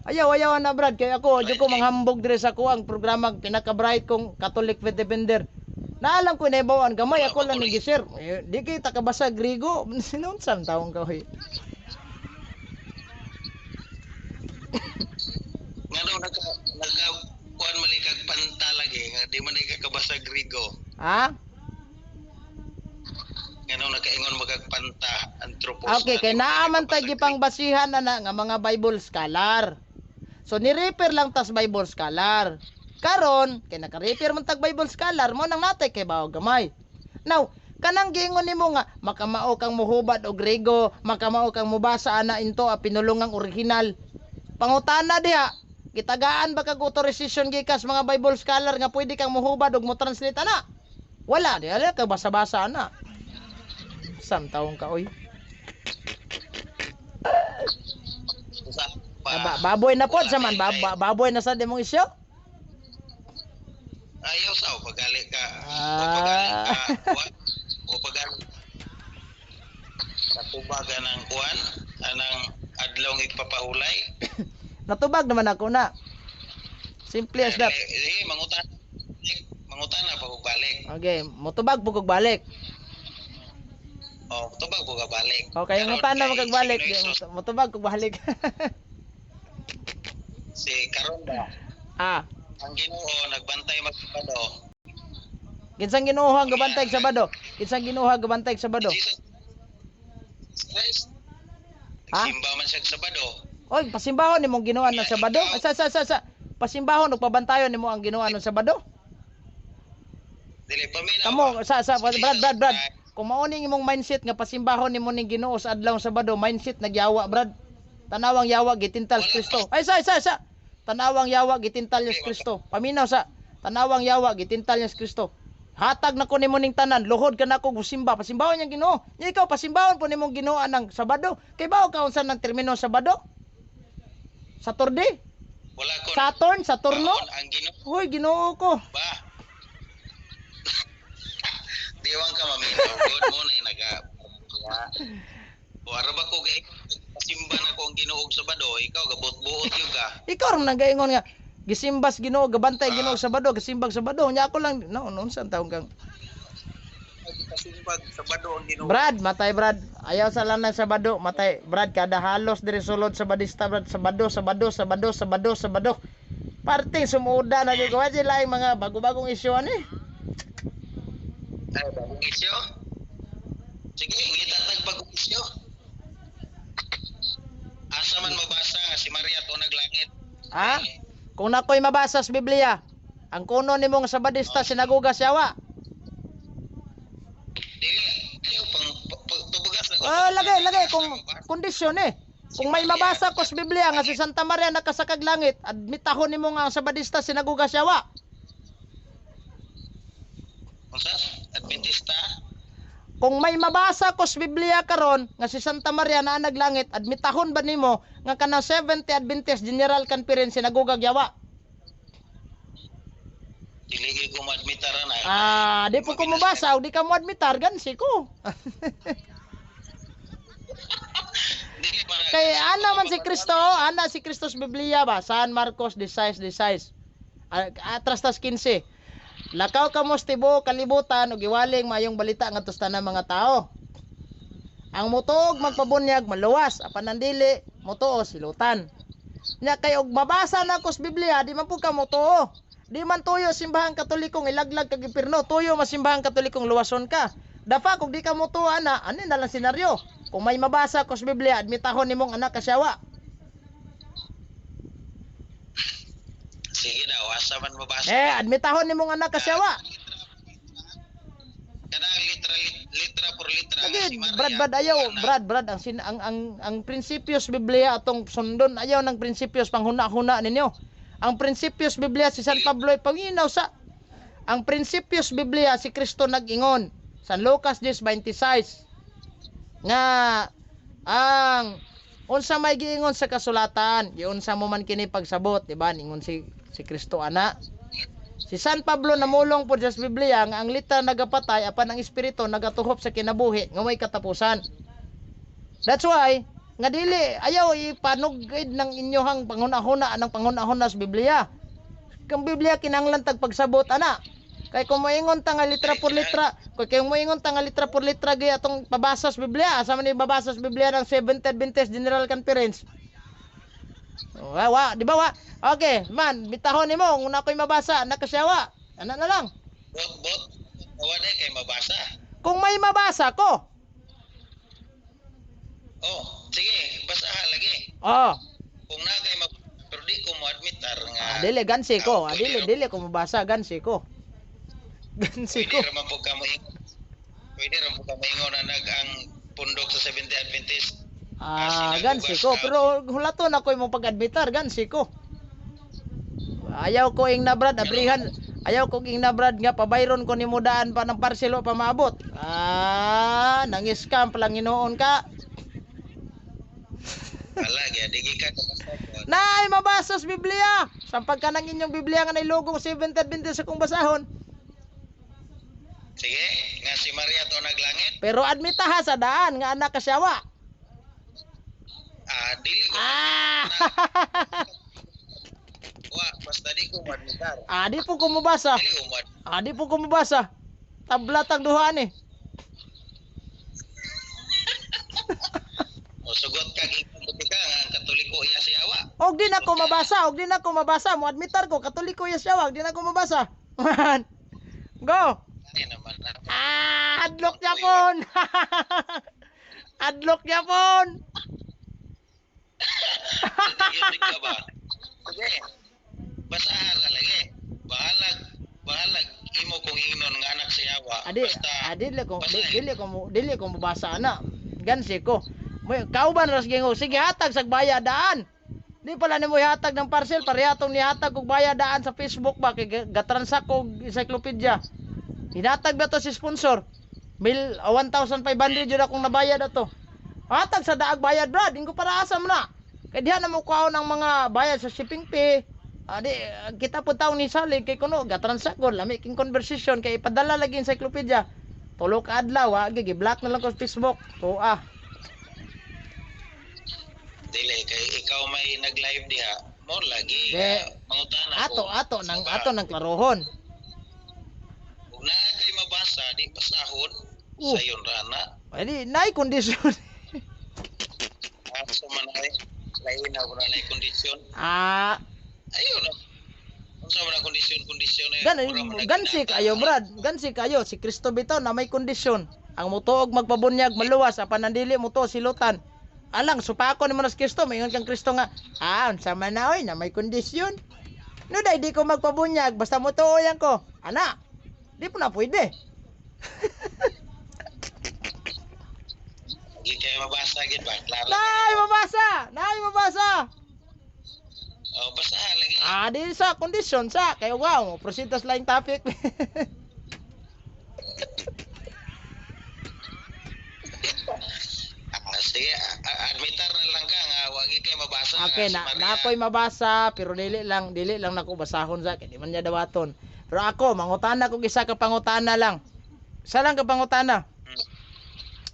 Ayaw, ayaw na, Brad, kay ako jud ko manghambog dire sa kuang programa pinaka bright kong Catholic Faith Defender. Naalam ko na gamay ako lang ni gisir. Eh, di kay takabasa Griego. Sinunsan taong ka hoy. Ngano naka kuan man kag panta lagi nga di man ka kabasa Griego. Ha? Ngano Ngano nakaingon magagpanta anthropos? Okay, kay naa man tay gipang basihan na nga mga Bible scholar. So ni-refer lang tas Bible scholar. Karon, kay naka-refer man tag Bible scholar, mo nang natay kay bawo gamay. Now, kanang giingon nimo nga makamao kang muhubad og Grego, makamao kang mubasa ana into a pinulungang original. Pangutana diha, gitagaan ba kag authorization gikas mga Bible scholar nga pwede kang muhubad og mo translate ana? Wala, di ala ka basa-basa ana. Sam taong ka, oy. Sa pa, Baboy na pod wala sa man, kay- baboy na sa demong isyo. Ayaw sa o pagali ka. Ah. O pagali ka. O pagali sa tubag anang kuan anang adlaw nga ipapahulay. Natubag naman ako na. Simple as that. Eh, mangutan mangutana pa kog balik. Okay, motubag pug og balik. O tubag po ka balik. Okay, Karon ngutana kay magkagbalik, si Ginoong Jesus, motubag kog balik. si karon ba ang Ginoo nagbantay magsabado. Kinsang Ginoo ang gabantay sa Sabado? Kinsang Ginoo ang gabantay sa Sabado? Jesus Christ. Ha? Nagsimba man siya sa Sabado. Oy, pasimbahon nimong Ginoo ng Sabado? Ay, sa sa sa sa. Pasimbahon ug pabantayon nimo ang Ginoo ng Sabado? Dili paminaw. Kamo ba? sa Si Brad, Jesus Brad, Brad. Christ, Kung mao ning imong mindset nga pasimbahon nimo ning Ginoo sa adlaw Sabado, mindset nagyawa, Brad. Tanawang yawa gitintal sa Kristo. Ay, sa sa sa. Tanawang yawa gitintal niya sa Kristo. Paminaw sa. Tanawang yawa gitintal niya sa Kristo. Hatag na ko nimo ning tanan, luhod ka na ko simba, pasimbahon niyang Ginoo. Nya ikaw pasimbahon po nimong Ginoo anang Sabado. Kay bawo ka unsa ng termino Sabado? Saturday? Wala ko Saturn, Saturno? Baon ang Ginoo Hoy, Ginoo ko. ba? Diwang ka maminaw. God mo na yung naga. Wara ba ko kay simba na ko ang Ginoo og Sabado, ikaw gabot-buot gyud ka. Ikaw rin nagaingon nga gisimbas Ginoo, gabantay Ginoo Sabado, gisimbag Sabado. Nya ako lang no, no unsa taong kang Pasimbag Sabado ang Ginoo. Brad, matay Brad. Ayaw sa lang ng Sabado, matay. Brad, kada halos diri sulod sa Badista, Brad, Sabado, Sabado, Sabado, Sabado, Sabado. Parte sumuda na gyud ko sila yung mga bago-bagong isyu ani. Ay, bagong isyo. Sige, ngita tag bagong isyo. Asa man mabasa nga si Maria to naglangit? Ha? Kung nakoy mabasa sa Biblia, ang kuno nimo nga Sabadista sinagoga siyawa. Dili, ayaw pang tubugas na. Oh, lagay, lagay kung kondisyon eh. Kung may mabasa ko sa Biblia nga si Santa Maria nakasakag langit, admitahon nimo nga ang Sabadista sinagoga siyawa. Unsa? Adventista? Kung may mabasa ko sa Biblia karon nga si Santa Maria naa naglangit, admitahon ba nimo nga kanang 70 Adventist General Conference sinagoga yawa? Dili gyud ko maadmitara na. Ah, di po ko mabasa, o di ka mo admitar gansi ko. Dili para Kay ana man si Kristo, ana si Kristo sa Biblia ba? San Marcos 16:16. Ah, atras tas 15. Lakaw kamo sa tibuok kalibutan ug iwaling maayong balita ngadto sa tanang mga tao. Ang mutuog magpabunyag maluwas, apan ang dili mutuo silutan. Nya kay og mabasa na ko sa Biblia, di man pud ka mutuo. Di man tuyo simbahang Katolikong ilaglag kag impierno, tuyo mas simbahang Katolikong luwason ka. Dafa kung di ka mutuo ana, ani na lang senaryo. Kung may mabasa ko sa Biblia, admitahon nimong anak kasyawa. Sige daw, asa man mabasa? Eh, admitahon nimong anak kasyawa. Kanang litra litra por litra nga Lagi, si Maria. Brad, Brad, ayaw, anak. Brad, Brad, ang, sin, ang prinsipyos Biblia atong sundon, ayaw ng prinsipyos panghuna-huna ninyo. Ang prinsipyos Biblia si San Pablo ay panginaw sa ang prinsipyos Biblia si Kristo nag-ingon. San Lucas 10:26 nga ang unsa may giingon sa kasulatan, giunsa mo man kini pagsabot, di ba? Ningon si si Kristo ana. Si San Pablo namulong po sa Biblia nga ang litra nagapatay apan ang espiritu nagatuhop sa kinabuhi nga may katapusan. That's why nga dili ayaw ipanugid ng inyohang panghuna-huna ng panghuna-huna sa Biblia. Kang Biblia kinahanglan tag pagsabot ana. Kay kung moingon ta nga litra por litra, kay kung moingon ta nga litra por litra gyud atong pabasa sa Biblia, asa man ibabasa sa Biblia ng Seventh Adventist General Conference? Wa, wa, di ba wa? Okay, man, bitahon nimo kung ako'y mabasa, nakasyawa. Ana na lang. Bot bot. Wa day kay mabasa. Kung may mabasa ko. Oh, sige, basaha lagi. Oh. Kung naa kay pero di ko mo admitar nga Ah, dili gansi ko. Ah, Ah, dili pwede dili ko mabasa, gansi ko. Gansi pwede ko. ra man po ka moingon. Pwede ra po ka moingon na nag ang pundok sa Seventh-day Adventist. Ah, gansi ko. Pero hulaton ako imong pag-admitar, gansi ko. Ayaw ko ing na Brad, abrihan. Ayaw ko ing na Brad nga pabayron ko nimo daan pa ng parcel o pa maabot. Ah, nang-scam palang hinuon ka. Wala gyud, di ka kabasa. Nay, mabasa sa Biblia. Sampag ka ng inyong Biblia nga nailogong Seventh Adventist akong basahon. Sige, nga si Maria to naglangit. Pero admitaha sa daan nga anak kasyawa. Ah, dili ko. Ah! Wa, basta di ko mo-admitar. Ah, di po ko mabasa. Dili ko mo Ah, di po ko mabasa. Tablatang duha ni. O sugot ka gikan ka nga ang Katoliko iya si awa. Og di na ko mabasa, og di na ko mabasa, mo admitar ko Katoliko yes siya, og di na ko mabasa. Go. Ay naman na. Ah, adlok yapon. Adlok yapon. Yun ka ba? Sige. Basaha ka lagi. Bahalag, bahalag imo kung ingnon nga anak si awa. Adi, Basta adi dili ko basta dili ko mo dili ko mabasa ana. Gansi ko. Mo kauban ras gingo, sige hatag sag bayad daan. Di pala nimo ihatag ng parcel, pareha tong nihatag og bayad daan sa Facebook ba kay gatransak og encyclopedia. Hinatag ba to si sponsor? Mil 1,500 yun akong nabayad ato. Hatag sa daag bayad, Brad, ingo para asa man na. Kay diha na mo kuhaon ang mga bayad sa shipping fee. Adi kita po taong ni salig kay kuno gatransak ko lami king conversation kay ipadala lagi encyclopedia. Tulo ka adlaw, wa gi-block na lang ko sa Facebook. Tuwa. Dili kay ikaw may nag-live diha. Mo lagi Di. nga mangutana Ato ko. ato nang ato nang klarohon. Kung naa kay mabasa di basahon sayon rana. Adi naay kondisyon. Aso man ay lain na wala na kondisyon. Ah, Ayun na. Unsa man ang kondisyon kondisyon na gan mura man ang gansi ginata. kayo, Brad. Gansi kayo si Kristo bitaw na may kondisyon. Ang mutuog magpabunyag maluwas apan ang dili mutuo silutan. Alang supako ni si Kristo, maingon kang Kristo nga, ah, unsa man na oy na may kondisyon. No dai di ko magpabunyag basta mutuo yan ko. Ana, di po na pwede. Di kay mabasa gid ba? Klaro. Nay mabasa, nay mabasa. Oh, basaha lagi. Ah, di sa kondisyon sa kay wow, proceed tas laing topic. Ah, sige, admitar na lang ka nga wagi kay mabasa Okay, nga si na Maria. na ako'y mabasa pero dili lang nako basahon sa kay di man niya dawaton. Pero ako mangutana kog isa ka pangutana lang. Isa lang ka pangutana.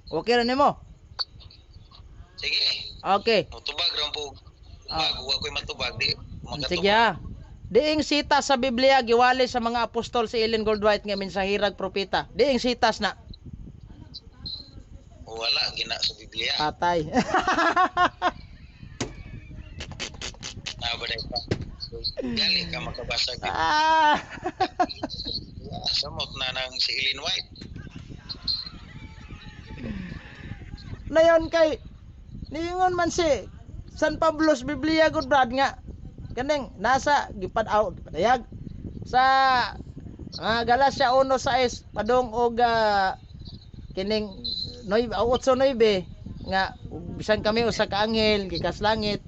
Okay ra nimo? Sige, Okay. mutubag ra po. Ah. Tubag, wa ko'y matubag di makatubag. Sige ha. Diing sitas sa Biblia giwali sa mga apostol si Ellen Goldwhite nga mensahirag propeta. Diing sitas na Wala gina sa Biblia. patay. Ah, ba ka. Gali ka makabasa gid. Ah. Samot na nang si Ellen White. Nayon kay niingon man si San Pablo's Biblia good Brad nga kaning nasa gipad-aw gipadayag sa Galacia 1:6 padung og kining 9 8:9 nga bisan kami usa ka anghel gikas langit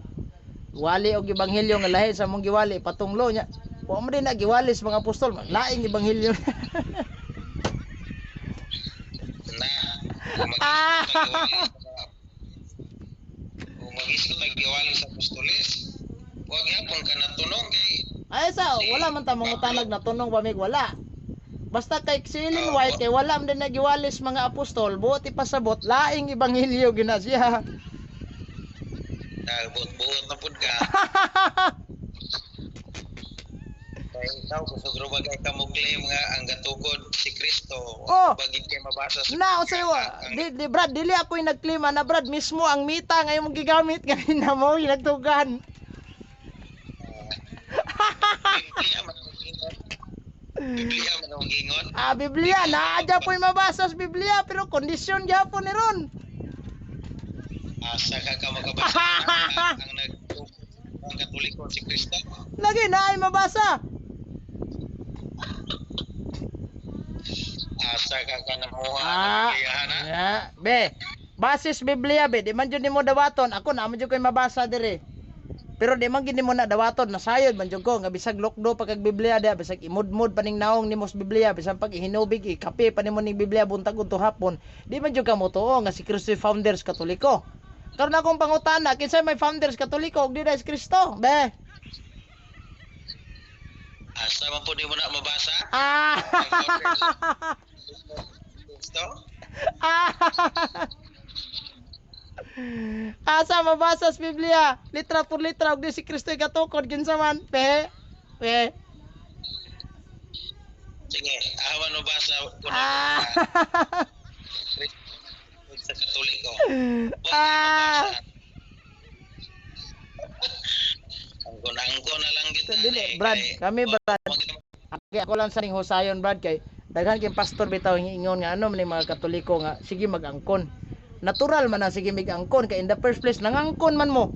wali og ebanghelyo nga lahi sa mong giwali patunglo niya wa man din na giwali sa mga apostol laing ebanghelyo. Na kung mag-isip tag giwali sa apostoles, wa gyapon ka natunong kay Ay sa wala man ta mangutanag na tunong bamig wala. Basta kay si Ellen White kay wala man din nagiwalis mga apostol, buot ipasabot laing ebanghelyo gina siya. Buot-buot na pud ka. Kay ikaw kusog ra ba kay ka mo claim nga ang gatukod si Kristo? Oh. Bagid kay mabasa sa Na unsay wa di, di Brad, dili ako yung nagklima na Brad mismo ang mita nga imong gigamit kanina mo yung nagtugan. Biblia man ang ingon. Biblia man ang gingon. Ah, Biblia, naa po'y mabasa sa Biblia, pero kondisyon gyapon ni ron. Asa ka ka makabasa ang nag ang Katoliko si Kristo? Lagi na ay mabasa. Asa ka ka namuha Ah, ng Biblia na? yeah. Be, basis Biblia be, di man jud nimo dawaton. Ako na man jud ko'y mabasa dire. Pero di man gid nimo na dawaton, nasayod man jud ko nga bisag lokdo pa kag Biblia diha, bisag imudmod pa ning naong nimo sa Biblia, bisan pag ihinubig ikape pa nimo ning Biblia buntag udto hapon, di man jud ka motuo nga si Kristo founders Katoliko. Karon akong pangutana, kinsa may founders Katoliko ug di na si Kristo? Be. Asa man po nimo na mabasa? Ah. Ang founder Kristo? Ah. Asa mabasa sa Biblia? Litra por litra og di si Kristo gatukod kinsa man? Pe. Pe. Sige, awan mabasa kuno Ah. Kristo sa Katoliko. Wa Ah. mabasa. Angkon-angkon na lang gid na Dili, eh, Brad, kay kami wa Brad. wa gid Aki ako lang sa ning husayon Brad kay daghan kay pastor bitaw ingon nga ano man ning mga Katoliko nga sige mag-angkon. Natural man ang sige mig-angkon kay in the first place nangangkon man mo.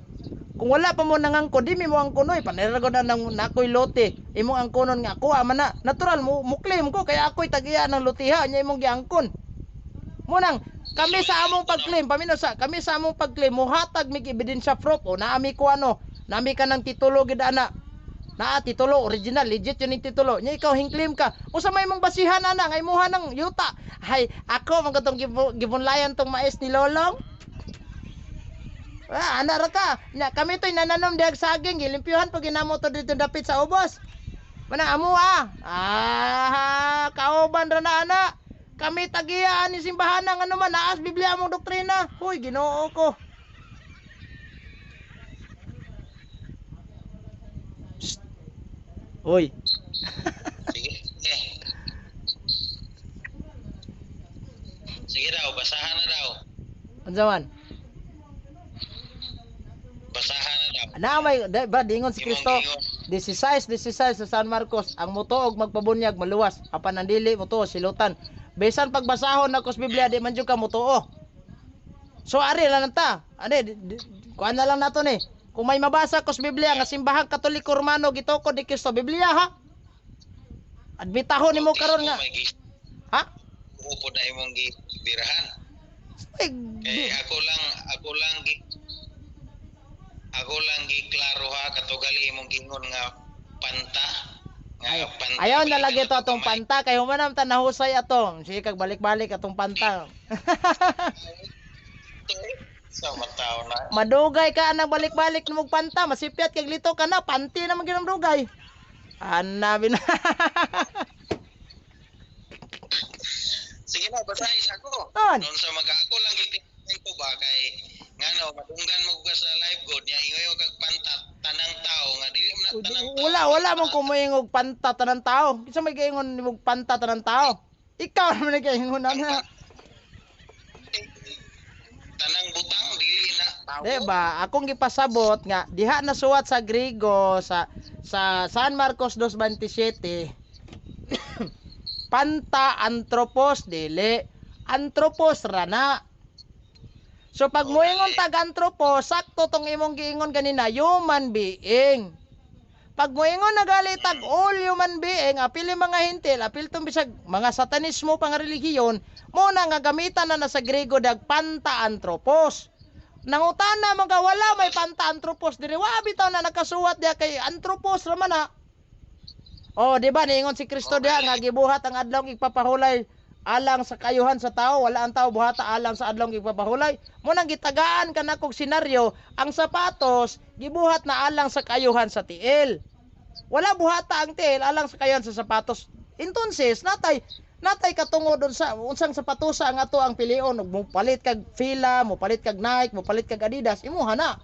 Kung wala pa mo nangangkon, di mi mo angkon oy. Paniragon na nang nakoy lote. Imong angkonon nga ako ama na. Natural mo mo claim ko kay ako'y tagiya ng lotiha nya imong giangkon. Munang kami sa among pag-claim, pamino sa kami sa among pag-claim mohatag mig ebidensya proof o naami ko ano, naami ka ng titulo gid ana. Naa titulo original legit yun yung titulo. Nya ikaw hing-claim ka. Usa may imong basihan ana nga imuha ng yuta. Hay ako man katong gibunlayan tong mais ni Lolong. Ah, ana ra ka. Nya kami to'y nananom diag saging, gilimpyuhan pag ginamo to dito dapit sa ubos. Mana amo ah. Ah, kauban ra na ana. Kami tagiya ani simbahan ang ano man naas Biblia among doktrina. Huy, Ginoo ko. Psst. Hoy, Sige, sige. Sige daw, basahan na daw. unsa man? Basahan na daw. Na may di, Brad, ingon si Imong Kristo. gingon. 16, 16 sa San Marcos, ang mutuog magpabunyag maluwas, apan ang dili mutuo silutan. Bisan pagbasahon ako sa Biblia di man jud ka mutuo. So ari lang ta. Ani kuan na lang nato ni. Kung may mabasa ko sa Biblia nga simbahang Katoliko Romano gitukod ni Kristo, Biblia ha. Admitahon nimo karon nga. May Ha? Upod na imong gibirahan. Ay, Kay ako lang giklaro ha katugali imong gingon nga panta nga Ay, panta ayaw na lagi to balikan atong kamay. panta kay human ta nahusay atong. Sige kag balik-balik atong panta. Sa mataw na. Madugay ka anang balik-balik nimog panta, masipyat kag lito ka na, panty naman gyud ang dugay. Ana bin. Sige na, basahin sa ako. On. Noon sa mga ako lang giklaro ko ba kay ngano madunggan mo ka sa live god nya ingoy kag panta tanang tao nga dili man na tanang tao. Wala wala mo kumuingog panta tanang tao. Kinsa may gaingon nimog panta tanang tao? Ikaw naman nagaingon ana. Tanang butang dili na tao. Di ba? Akong gipasabot nga diha na suwat sa Griego sa San Marcos 2:27. Panta anthropos dili anthropos rana. So pag moingon tag anthropos, sakto tong imong giingon ganina human being. Pag moingon na gali tag all human being, apil yung mga hintil, apil tong bisag mga satanismo pa nga relihiyon, mo na nga gamitan na na sa Grego dag panta anthropos. Nangutana mga wala may panta anthropos diri wa bitaw na nakasuwat diha kay anthropos ra man na. Oh, di ba niingon si Kristo diha nga gibuhat ang adlaw igpapahulay alang sa kayuhan sa tao, wala ang tao buhata alang sa adlaw igpapahulay. Mo nang gitagaan kanakog senaryo, ang sapatos gibuhat na alang sa kayuhan sa tiil. Wala buhata ang tiil alang sa kayuhan sa sapatos. Entonces, natay natay katungo doon sa unsang sapatosa ang ato ang pilion ug mopalit kag Fila, mopalit kag Nike, mopalit kag Adidas, imuha na.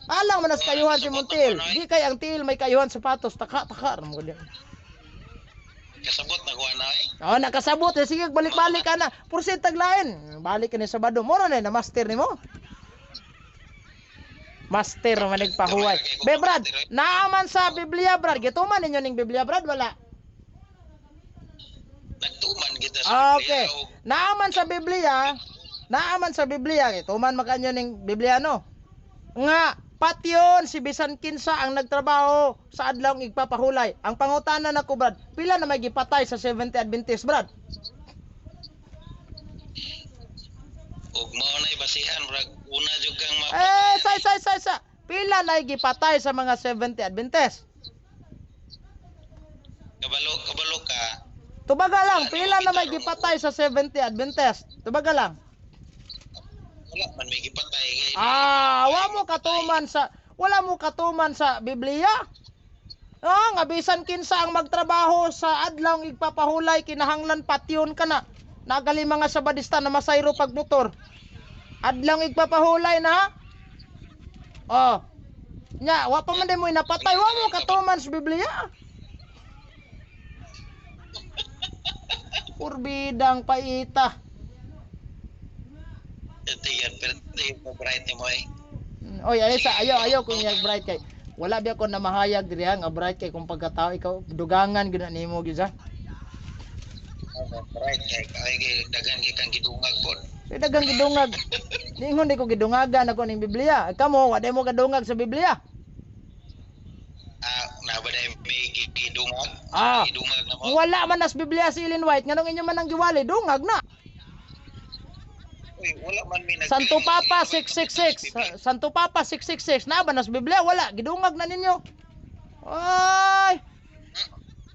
Alang man as kayuhan si Montil. Di kay ang tiil may kayuhan sapatos, taka taka ra mo gud. Kasabot na kuha na eh. Oh, nakasabot eh. Sige, balik-balik ka na. Pursit taglain. Balik ka ni Sabado. Moro na na master nimo. Master man nagpahuway. Be Brad, naaman sa Biblia Brad. Gituman ninyo ning Biblia Brad wala. Nagtuman kita sa Biblia Okay. og Naaman sa Biblia, naaman sa Biblia, kay tuman makanyo ning Biblia, no? Nga patyon si bisan kinsa ang nagtrabaho sa adlawng igpapahulay. Ang pangutana nako, Brad, pila na may gipatay sa 70 Adventist, Brad? Og mao nay basihan, murag una jud kang Eh, mapatay. say say say sa. Pila na gipatay sa mga 70 Adventist? Kabalo, kabalo ka. Tubaga lang, pila na may gipatay sa 70 Adventist? Tubaga lang. Wala man may gipatay kay Ah, wala mo katuman sa Biblia. Ah, nga bisan kinsa ang magtrabaho sa adlawng igpapahulay, kinahanglan patyon ka na. Nagali mga Sabadista na masayro pag motor. Adlawng igpapahulay na, ha? Oh. Nya, wa pa man day mo inapatay, wa mo katuman sa Biblia. Kurbidang paita. Tiyan, pero tiyan mo bright ni mo eh. Oy, ay sa ayaw ayaw kung iyag bright kay. Wala biya ko na mahayag diri ha, nga bright kay kung pagkatao ikaw dugangan gyud na nimo gyud sa. Bright kay ay daghan kay kang gidungag pod. Kay daghang gidungag. Ningon di ko gidungagan ako ning Biblia. Kamo wa day mo kadungag sa Biblia. Ah, na ba day may gidungag? Ah. Gidungag na mo. Wala man nas Biblia si Ellen White, nganong inyo man ang giwali, dungag na. Uy, wala man may nag Santo Papa 666. Santo Papa 666 na ba nas Biblia? Wala, gidungag na ninyo. Ay!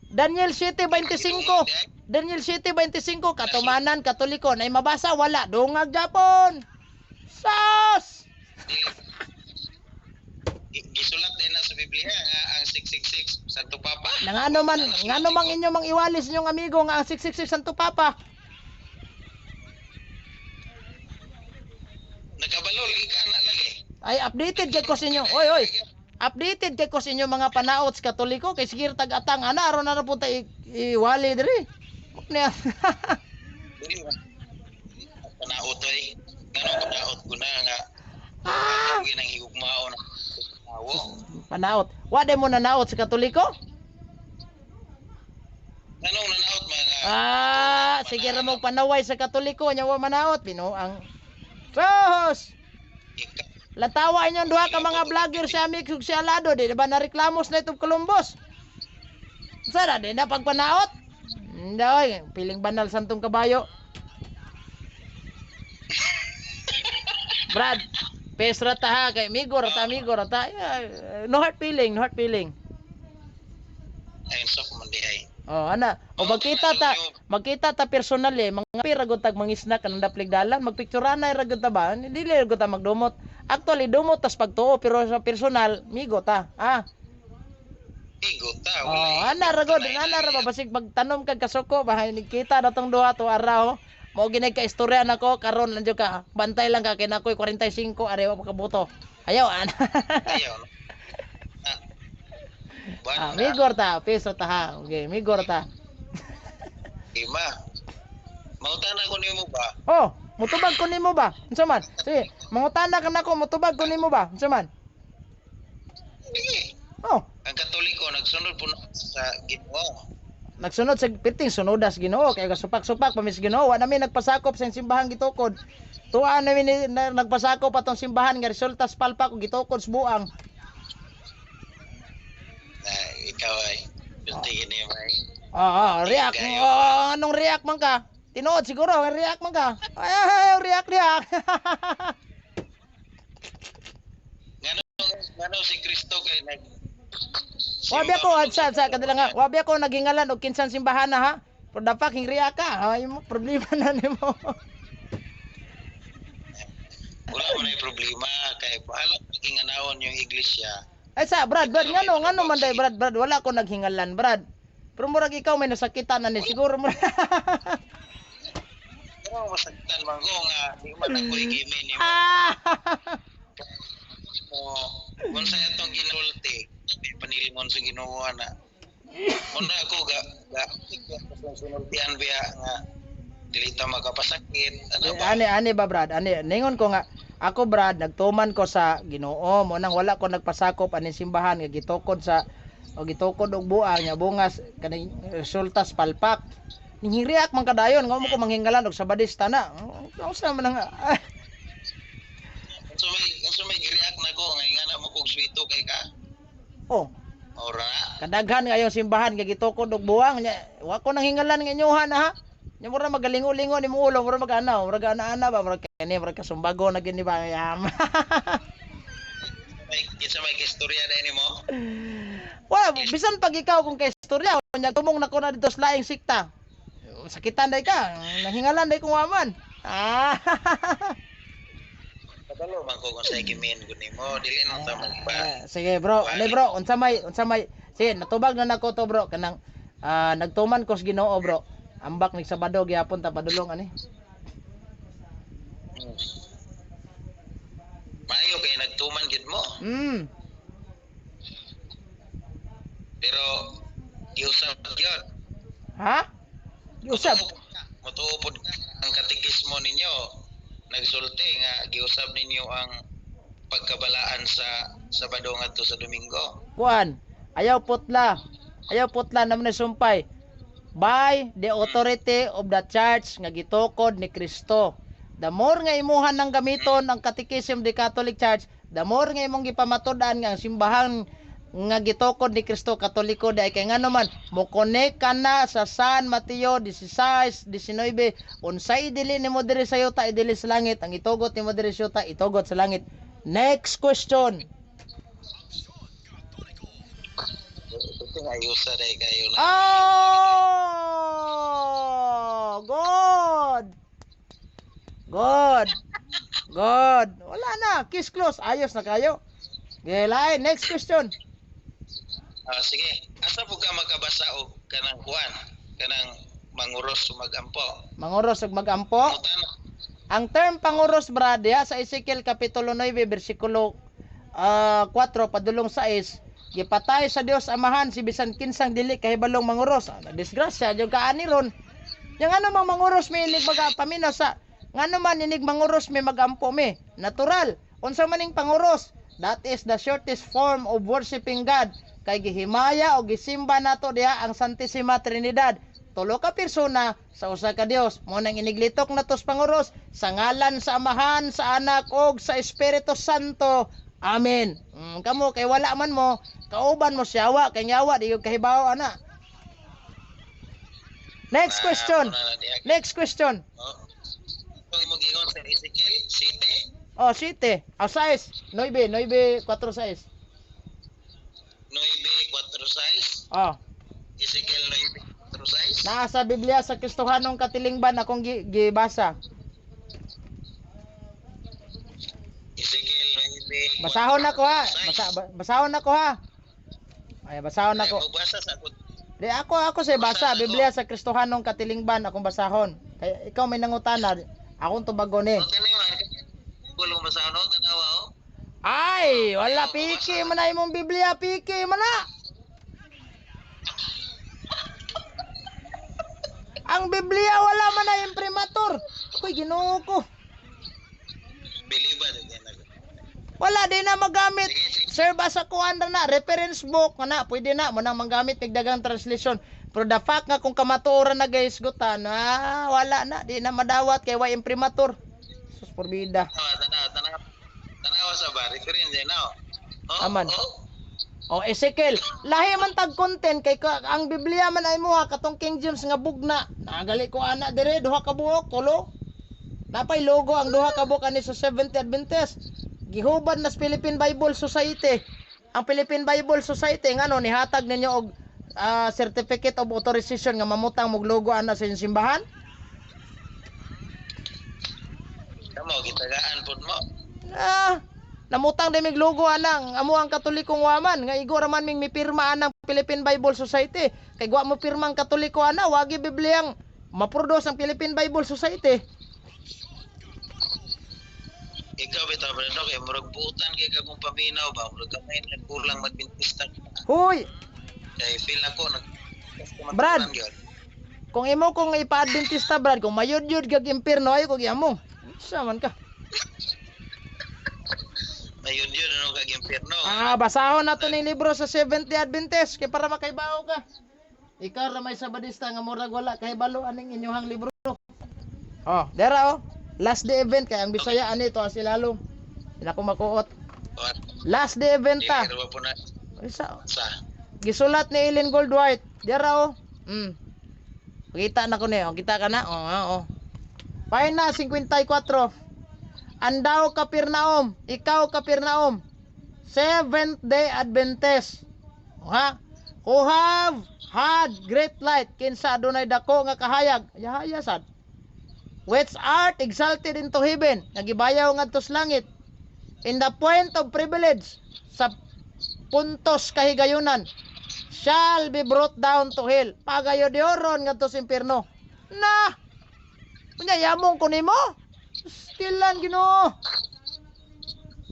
Daniel 7:25. Daniel 7:25, katumanan Katoliko na mabasa, wala, dungag Japon. Sus! Gisulat din na sa Biblia nga ang 666 Santo Papa. Nangano man, ngano mang inyo mang iwalis inyong amigo nga ang 666 Santo Papa? Nagkabalo lagi ka na lagi. Ay, updated kay ko sa inyo. Oy, oy. Updated kay ko sa inyo mga panaots Katoliko kay sige tag atang ana aron na punta iwali diri. Niya. Dili ba? Panaot oy. Ngano panaot ko na nga Ah! ang nang higugmao na awo. Panaot. Wa day mo nanaot sa Katoliko? Nganong nanaot mga Ah, sige ra mo panaway sa Katoliko nya wa manaot binuang. Sus! Ika- Latawa inyong duha ka mga vlogger, si Amix ug si Alado, di ba nareklamos na itong Columbus? Sara, di na pagpanaot? Hindi, oy, piling banal santong kabayo. Brad, pesra ta ha, kay migo rata, migo rata. Yeah, no hard feeling, no hard feeling. Ayun sa kumandihay. Oh, ana, o magkita ta personal eh, mga pira gud tag mangisna kanang daplig dalan, magpicturan na ra gud ta ba? Dili ra gud ta magdumot. Actually dumot tas pagtuo, pero sa personal migo ta. Ah. Igo ta Oh, ana ra gud, ana ra ba, basig magtanom kag kasuko ba, kita na tong duha to araw. Mao ginay ka istorya nako karon lang jud ka. Bantay lang ka kay nakoy 45 are wa makabuto. Ayaw ana. Ayaw. Ah. Ah, Buwan na. migor ta, piso ta ha. Okay, migor ta. Ima. Mangutana ko nimo ba? Oh, mutubag ko nimo ba? Unsa man? Sige, mangutana ka nako, mutubag ko nimo ba? Unsa man? Sige. Oh, Ang Katoliko nagsunod po na sa Ginoo. Nagsunod sa pirting sunodas Ginoo kay kasupak-supak pamis Ginoo. Wa nami nagpasakop sa simbahang gitukod. Tuwa nami nagpasakop atong simbahan nga resulta sa palpak ug gitukod sa buang. Na ikaw ay pirti gini ay. Ah, ah, react. Oh, anong react man ka? Tinuod siguro, react man ka. Ay, ay, ay, react, react. Ngano ngano si Kristo kay nag Wabi ako sa kadila nga. Wabi ako naghingalan og kinsan simbahan na ha. Pero dapat hing react ka. Ay mo problema na nimo. Wala mo na problema kay bahala ginganawon yung iglesia. Ay sa Brad, Brad, ngano ngano man day, Brad, Brad, wala ko naghingalan, Brad. Pero murag ikaw may nasakitan na ni siguro mo. Pero masaktan man ko nga di man ako igimi nimo. Ah! Mo kung sa atong ginulti panilimon sa Ginoo na. Muna ako ga ga sinultian biya nga dili ta makapasakit ano ba. Ani ani ba, Brad? Ani ningon ko nga ako, Brad, nagtuman ko sa Ginoo mo nang wala ko nagpasakop ani simbahan nga gitukod sa o gitukod og buang nya bungas kaning resultas palpak. Ning react man kadayon nga mo ko manghingalan og Sabadista na. Unsa man ang Unsa may gi-react nako nga ingana mo kog swito kay ka? Oh, Ora. Kadaghan nga yung simbahan kay gitukod og buwang nya. Wa ko nang hingalan nga inyohan ha. Nya mura magalingo-lingo ni ulo, mura mag-ana, mura ana-ana ba, mura kini, mura kasumbago na gini ba yam. May kinsa may istorya dai nimo? Wala bisan pag ikaw kung kay istorya nya tumong nako na dito sa laing sikta. Sakitan day ka, nanghingalan day kung waman. Ah. Kabalo man ko kung sa gimin gud nimo, dili na ta magpa. Ah, sige bro, ano bro, unsa may sige natubag na nako to bro kanang nagtuman ko sa Ginoo bro. Ambak nig Sabado gyapon ta padulong ani. Maayo kay nagtuman gid mo, pero giusab gyud. Ha? Usab. Motuo pod ka ang katikismo ninyo nagsulti nga giusab ninyo ang pagkabalaan sa Sabado ngadto sa Domingo. Kuan, ayaw putla. Ayaw putla naman na sumpay. By the authority of the church nga gitukod ni Kristo. The more nga imuhan ng gamiton ang Catechism the Catholic Church, the more nga imong gipamatud-an nga ang simbahan nga gitukod ni Kristo Katoliko dahil kay ngano man mo-connect ka na sa San Mateo 16:19, unsay dili nimo diri sa yuta idili sa langit, ang itugot nimo diri sa yuta itugot sa langit. Next question. Ito nga ayusa dai kayo na. Oh! Good! Good! Good! Wala na. Kiss close. Ayos na kayo. Gilay. Next question. Ah, sige. Asa po ka makabasa og kanang kuan, kanang manguros o magampo? Manguros ug magampo. Mutana. Ang term panguros, brad, diha sa Ezekiel kapitulo 9 bersikulo 4 padulong 6, gipatay sa Dios Amahan si bisan kinsang dili kahibalong manguros. Ah, disgrasya jud kaani ron. Yang ano mang manguros mi inig maga paminaw sa ngano man inig manguros mi magampo mi. Natural. Unsa man ning panguros? That is the shortest form of worshiping God. Kay gihimaya o gisimba nato diha ang Santissima Trinidad. Tulo ka persona sa usa ka Dios. Mo nang iniglitok nato sa panguros sa ngalan sa Amahan, sa Anak ug sa Espiritu Santo. Amen. Kamo kay wala man mo, kauban mo siya wa kay yawa di gyud kahibaw ana. Next question. Ah, muna na diha. Next question. Oh. Kung imo giingon sa Ezekiel, 7, Oh, 7. Ah, 6. 9, 9, 4, 6. 9, 4, 6. Oh, Ezekiel 9, 4, 6. Naa sa Biblia sa Kristohanong katilingban akong gibasa. Ezekiel 9, Basahon nako ha. Basahon nako ha. Ay, basahon nako. Magbasa sa ako. Di ako sa basa Biblia sa Kristohanong katilingban akong basahon. Kay ikaw may nangutana, akong tubagon eh. O kani man, gulong basahon o, tanawa o. Ay, wala piki man na imong Biblia, piki man na. Ang Biblia wala man na imprimatur. Uy, Ginoo ko. Biliba din yan ako. Wala di na magamit. Sige, sige. Sir, basa kuan na na, reference book nga na, pwede na mo nang manggamit migdagang translation. Pero the fact nga kung kamatuoran na guys gutan, wala na, di na madawat kay wa imprimatur. Sus porbida. Tanawa, tanawa, tanawa. Tanawa sa ba, reference yan o. Oh, Aman. Oh. O Ezekiel, lahi man tag content kay ka, ang Biblia man ay muha katong King James nga bugna. Nagali ko ana dire duha ka buok tulo. Napay logo ang duha ka buok ani sa Seventh Adventist. Gihubad na sa Philippine Bible Society. Ang Philippine Bible Society ngano nihatag ninyo og certificate of authorization nga mamutang mog logo ana sa inyong simbahan? Kamo, gitagaan pod mo. Ah, namutang din mig logo anang amo ang Katolikong waman nga igo ra man ming mipirma anang Philippine Bible Society. Kay gwa mo pirma ang Katoliko ana, wagi Bibliang maproduce ang Philippine Bible Society. Ikaw bitaw Brando kay murag buutan kay ka kung paminaw ba, murag gamay nagkulang Adventista. Huy, Kay feel nako nag Brad. Kung imo kong ipa-Adventista Brad, kung mayud-yud kag impierno ayo kog iyamo. Sa man ka. Mayud yun ano kag impierno. Ah, basahon nato ning libro sa Seventh Day Adventist kay para makaibaw ka. Ikaw ra may Sabadista nga murag wala kahibalo aning inyuhang libro. Oh, dera oh. Last day event kay ang Bisaya ani to as ilalom. Hindi ako makuot. Last day event ta. Dili ra po na Isa, sa gisulat ni Ellen Goldwhite. Dira oh. Kita na ko niyo. Kita ka na. Oh, oh, oh. Pahina 54. Andaw Kapirnaom, ikaw Kapirnaom. Seventh Day Adventist. Oh, ha? Who have had great light, kinsa adunay dako nga kahayag. Yahaya sad. Which art exalted into heaven, nga gibayaw ngadto sa langit. In the point of privilege, sa puntos kahigayunan, shall be brought down to hell. Pagayodioron ngadto sa impierno. Na! Unya yamong ko nimo. Stilan Ginoo.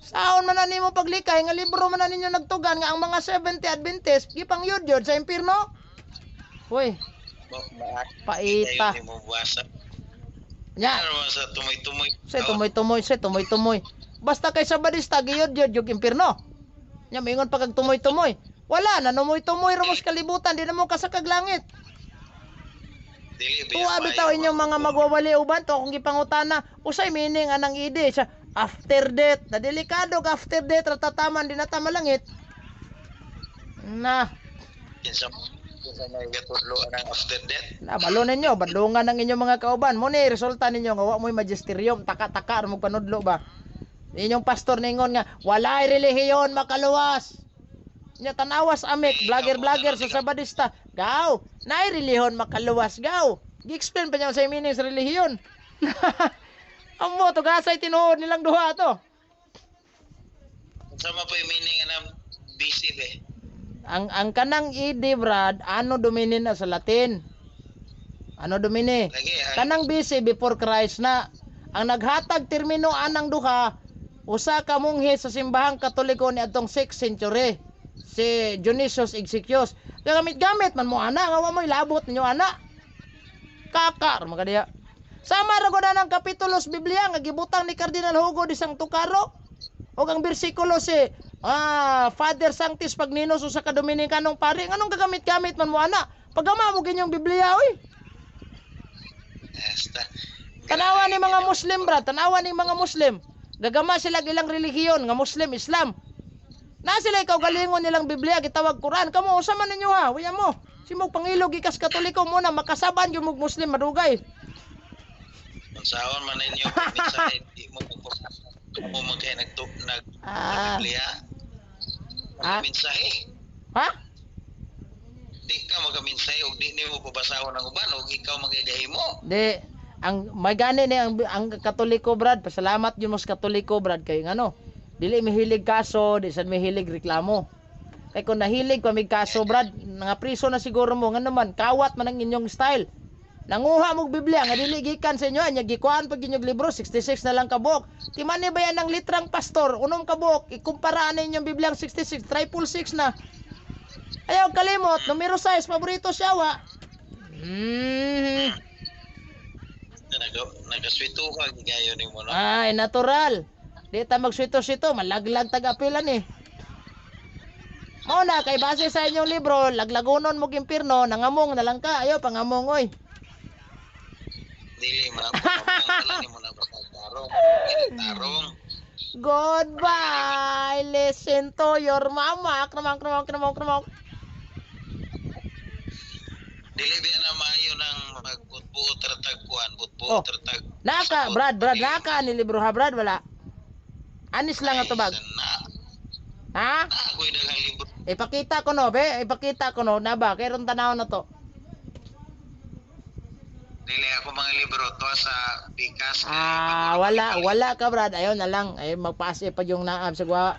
Saon man na nimo paglikay nga libro man na ninyo nagtugan nga ang mga 70 Adventist gipangyudyod sa impierno. Hoy, paita. Dayon nimo buwasa. Nya, Ano man sa tumoy-tumoy. say tumoy-tumoy, say tumoy-tumoy. Basta kay Sabadista giyudyod yung impierno. Nya moingon pa kag tumoy-tumoy. Wala na numoy-tumoy ra mo sa kalibutan, di na mo kasakag langit. Dili ba Tuwa bitaw inyong mga magwawali uban to akong gipangutana, usay meaning anang ide sa after death. Na delikado ka after death ra tataman di na ta malangit. Na, Kinsa may gatudlo anang after death? na balo ninyo, badlungan ang inyong mga kauban. Mo ni resulta ninyo nga wa mo'y magisterium, taka-taka ra mo panudlo ba. Inyong pastor ningon nga walay relihiyon makaluwas. Nya tanawas amik, vlogger-vlogger sa Sabadista. Gaw, naay relihiyon makaluwas, gaw. Gi-explain pa niya sa meaning sa relihiyon. Amo tugasay tinuod nilang duha to. Kinsa man pa yung meaning anang busy be? Ang kanang ID Brad, ano domini na sa Latin? Ano domini? Lagi ang Kanang BC, before Christ na. Ang naghatag termino anang duha, usa ka monghe sa simbahang Katoliko ni adtong 6th century, si Dionysius Exiguus. Gamit-gamit man mo ana nga wa mo'y labot ninyo ana. Kakar makadiya. Sama ra gud ang kapitulo sa Biblia nga gibutang ni Cardinal Hugo de Santo Caro og ang bersikulo si Father Sanctis Pagninos, usa ka Dominicanong pari. Nganong gagamit-gamit man mo ana? Pagama mo ginyong Biblia oy. Esta. Tanawa ni mga Muslim bra, tanawa ni mga Muslim. Gagama sila ilang relihiyon nga Muslim, Islam. Na sila ikaw galingon nilang Biblia gitawag Quran. Kamo usa man ninyo ha, uya mo. Simog pangilog gikas Katoliko mo na makasaban yung mog Muslim madugay. Unsaon man ninyo pag mensahe di mo mo man kay nagtu nag Biblia. Ah. Mensahe. Ha? Di ka magamensahe og di nimo pabasahon ang uban og ikaw magigahimo. Di ang may gani ni ang Katoliko Brad, pasalamat yun mo sa Katoliko Brad kay ngano. Dili mihilig kaso, di sad mihilig reklamo. Kay kung nahilig pa mig kaso Brad, nga priso na siguro mo ngano man kawat man ang inyong style. Nanguha mog Biblia nga dili gikan sa inyo, anya gikuan pag inyong libro 66 na lang kabuok. Timani ba yan ang litrang pastor, unom kabuok, ikumpara na inyong Biblia ang 66, 666 na. Ayaw kalimot, numero 6 paborito siya wa. Nagaswito ka gigayon nimo no. Ay, natural. Di ta magswito-swito, malaglag tag-apilan eh. Mao na kay base sa inyong libro, laglagonon mo impierno, nangamong na lang ka. Ayaw pangamong oy. Dili man ako wala nimo na tarong. Tarong. Goodbye. Listen to your mama. Kramang kramang kramang kramang. Dili biya na maayo nang magbutbuot ra tag kuan, Oh. butbuot ra tag Naka, Brad, Brad, naka ni libro ha, Brad, wala. Anis lang ang tubag. Na, Ha? na ako'y daghang libro. Ipakita ko no, be, ipakita ko no, na ba, kay ron tanaw na to. Dili ako mga libro to sa Pikas. Ah, wala, wala ka, Brad. Ayaw na lang. Ay magpaas pa yung naab sa gwa.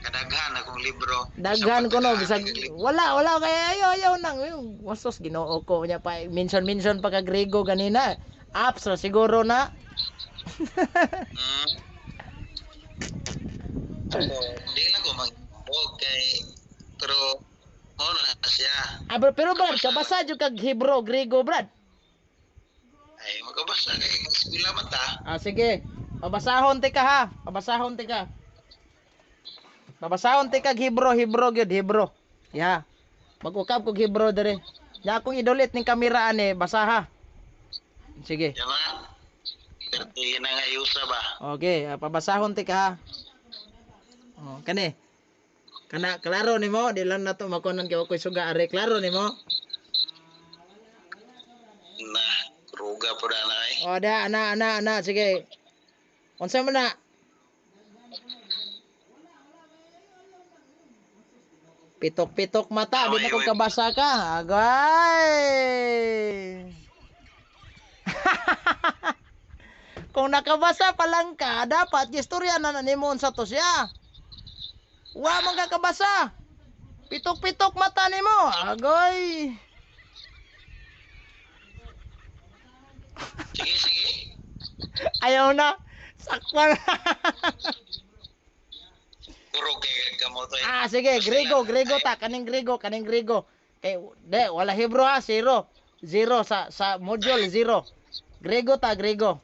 Kadaghan akong libro. Daghan ko no, bisag Sa pagkadaghan, wala, wala kay ayo ayaw nang yung wasos Ginoo ko nya pa minsan minsan pa ka Grego ganina. Apps ra siguro na. So, di lang ko mag kay pero mao na siya. Ah, pero Brad, kabasa jud kag Hebrew, Grego, Brad. Ay magkabasa kay eskwela man ta. Ah, sige. Pabasahon ti ka ha. Pabasahon ti ka. Pabasahon ti kag Hebrew, Hebrew gyud, Hebrew. Ya. Mag-ukab kog Hebrew dere. Nya akong idulit ning kamera ani, basaha. Sige. Yan na. Pertihin na nga ayusa ba? Okay, pabasahon ti ka ha. Oh, kani. Kana klaro nimo, di lang nato makunan kay ako'y suga are klaro nimo. Na, ruga po na na eh. O da ana ana ana sige. Unsa man na? Pitok-pitok mata, di na kong kabasa ka. Agay. Kung nakabasa pa lang ka, dapat gistorya na na nimo unsa to siya. Wa man ka kabasa. Pitok-pitok mata nimo. Agoy. Sige, sige. Ayaw na. Sakpan. Kurog kay kamo to eh. Ah, sige, Grego, Grego ta, kaning Grego, kaning Grego. Kay de wala Hebro ha, zero. Zero sa module zero. Grego ta, Grego.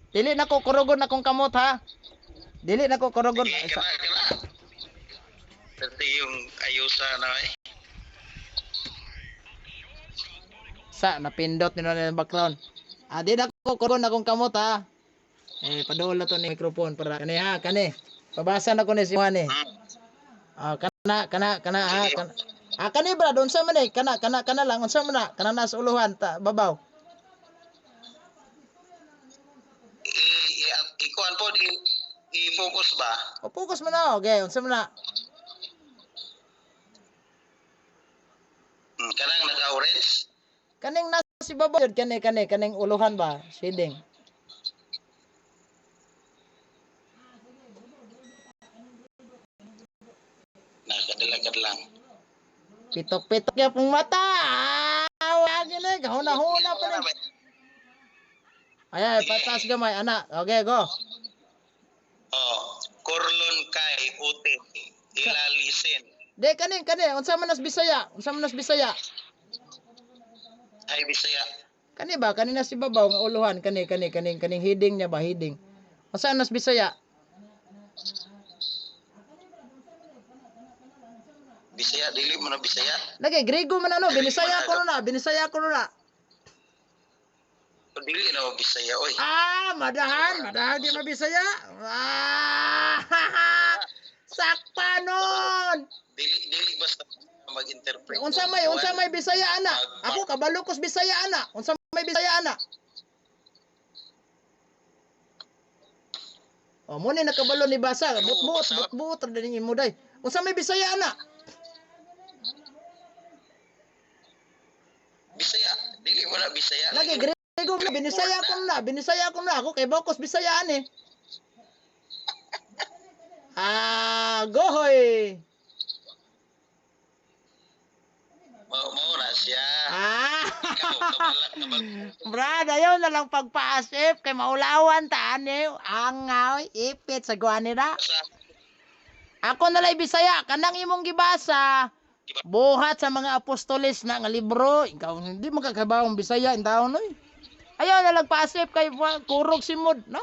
Dili na ko kurugon akong kamot ha. Dili na ko kurugon. Sige, kana, kana. Perti yung ayusa na eh. Sa napindot ni ng background. Ah, di na ko kurugon akong kamot ha. Eh, paduol na to ni microphone para kani ha, kani. Pabasa na ko ni si Juan eh. Ah, kana kana kana ha, kana. Ah, kani brad, unsa man eh? Kana kana kana lang unsa man na? Kana na sa uluhan ta babaw. Ikuan po, i-focus ba? O focus man na, okay, unsa man na? Kanang naka-orange? Kaning nasa si babaw yun, kani kani kaning uluhan ba? Shading. Nakadalagad lang. Pitok-pitok ya pong mata. Ah, wag yun eh. Gahuna-huna pa rin. Ay, ay, pataas gamay, anak. Okay, go. Oh, korlon kay uti ilalisin. De, kaning, kaning. Unsa man nas Bisaya? Unsa man nas Bisaya? Ay Bisaya. Kani ba? Kani na si babaw nga uluhan. Kani, kani, kaning, kaning heading niya ba? Heading. Unsa nas Bisaya? Bisaya dili mo na Bisaya. Lagi, Grego man ano. Binisaya ko na. Binisaya ko na. O, dili na mo Bisaya oy. Ah, madahan. Madahan di mabisaya. Ah, sakpa nun. Dili dili basta mag-interpret. Unsa may Bisaya ana? Ako kabalo kos Bisaya ana. Unsa may Bisaya ana? Oh, mo ni nakabalo ni basa, butbuot, butbuot ra din imo day. Unsa may Bisaya ana? Bisaya, dili mo na Bisaya. Lagi Grego na binisaya ko na, binisaya ko na ako kay Bokos Bisaya ani. Ah, gohoy. Mao mao na siya. Ah. Ikaw kabalak kabalak. Brad, ayaw na lang pagpaasip kay maulawan ta ani. Angaw, ipit sa guani ra. Sa Ako na lang Bisaya, kanang imong gibasa. Buhat sa mga apostoles na nga libro, ikaw hindi makakabawong Bisaya in taon oy. Ayaw na lang paasip kay kurog simod, no?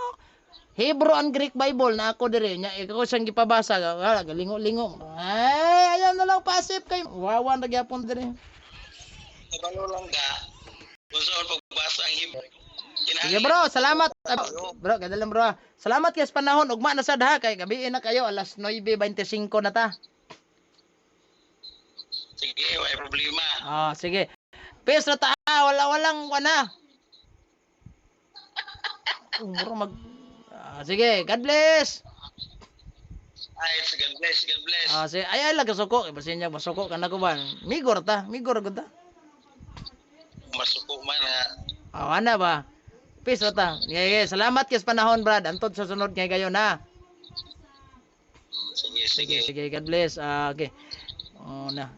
Hebrew and Greek Bible na ako dire nya ikaw siyang gipabasa, wala galingo-lingo. Ay, ayaw na lang paasip kay wawan ra gyapon dire. kabalo lang ka. Kung saan pagbasa ang Hebrew. Sige bro, salamat. Ah, bro, ganda lang bro. Ah. Salamat kay sa panahon. Ugma na sad ha kay gabi na kayo alas 9:25 na ta. Sige, way problema. Ah, sige. Peace na ta. Ah, wala walang wana. Oh, mura mag Ah, sige, God bless. Ay, God bless, God bless. Ah, sige. Ay ay lang kasuko, basin niya masuko kana ko ba. Migor ta, migor gud ta. Masuko man ha. Ah, ana ba. Peace na ta. Sige, sige. Salamat kay sa panahon, Brad. Antod sa sunod kay kayo na. Sige, Sige, sige. sige. God bless. Ah, okay. Oh, na.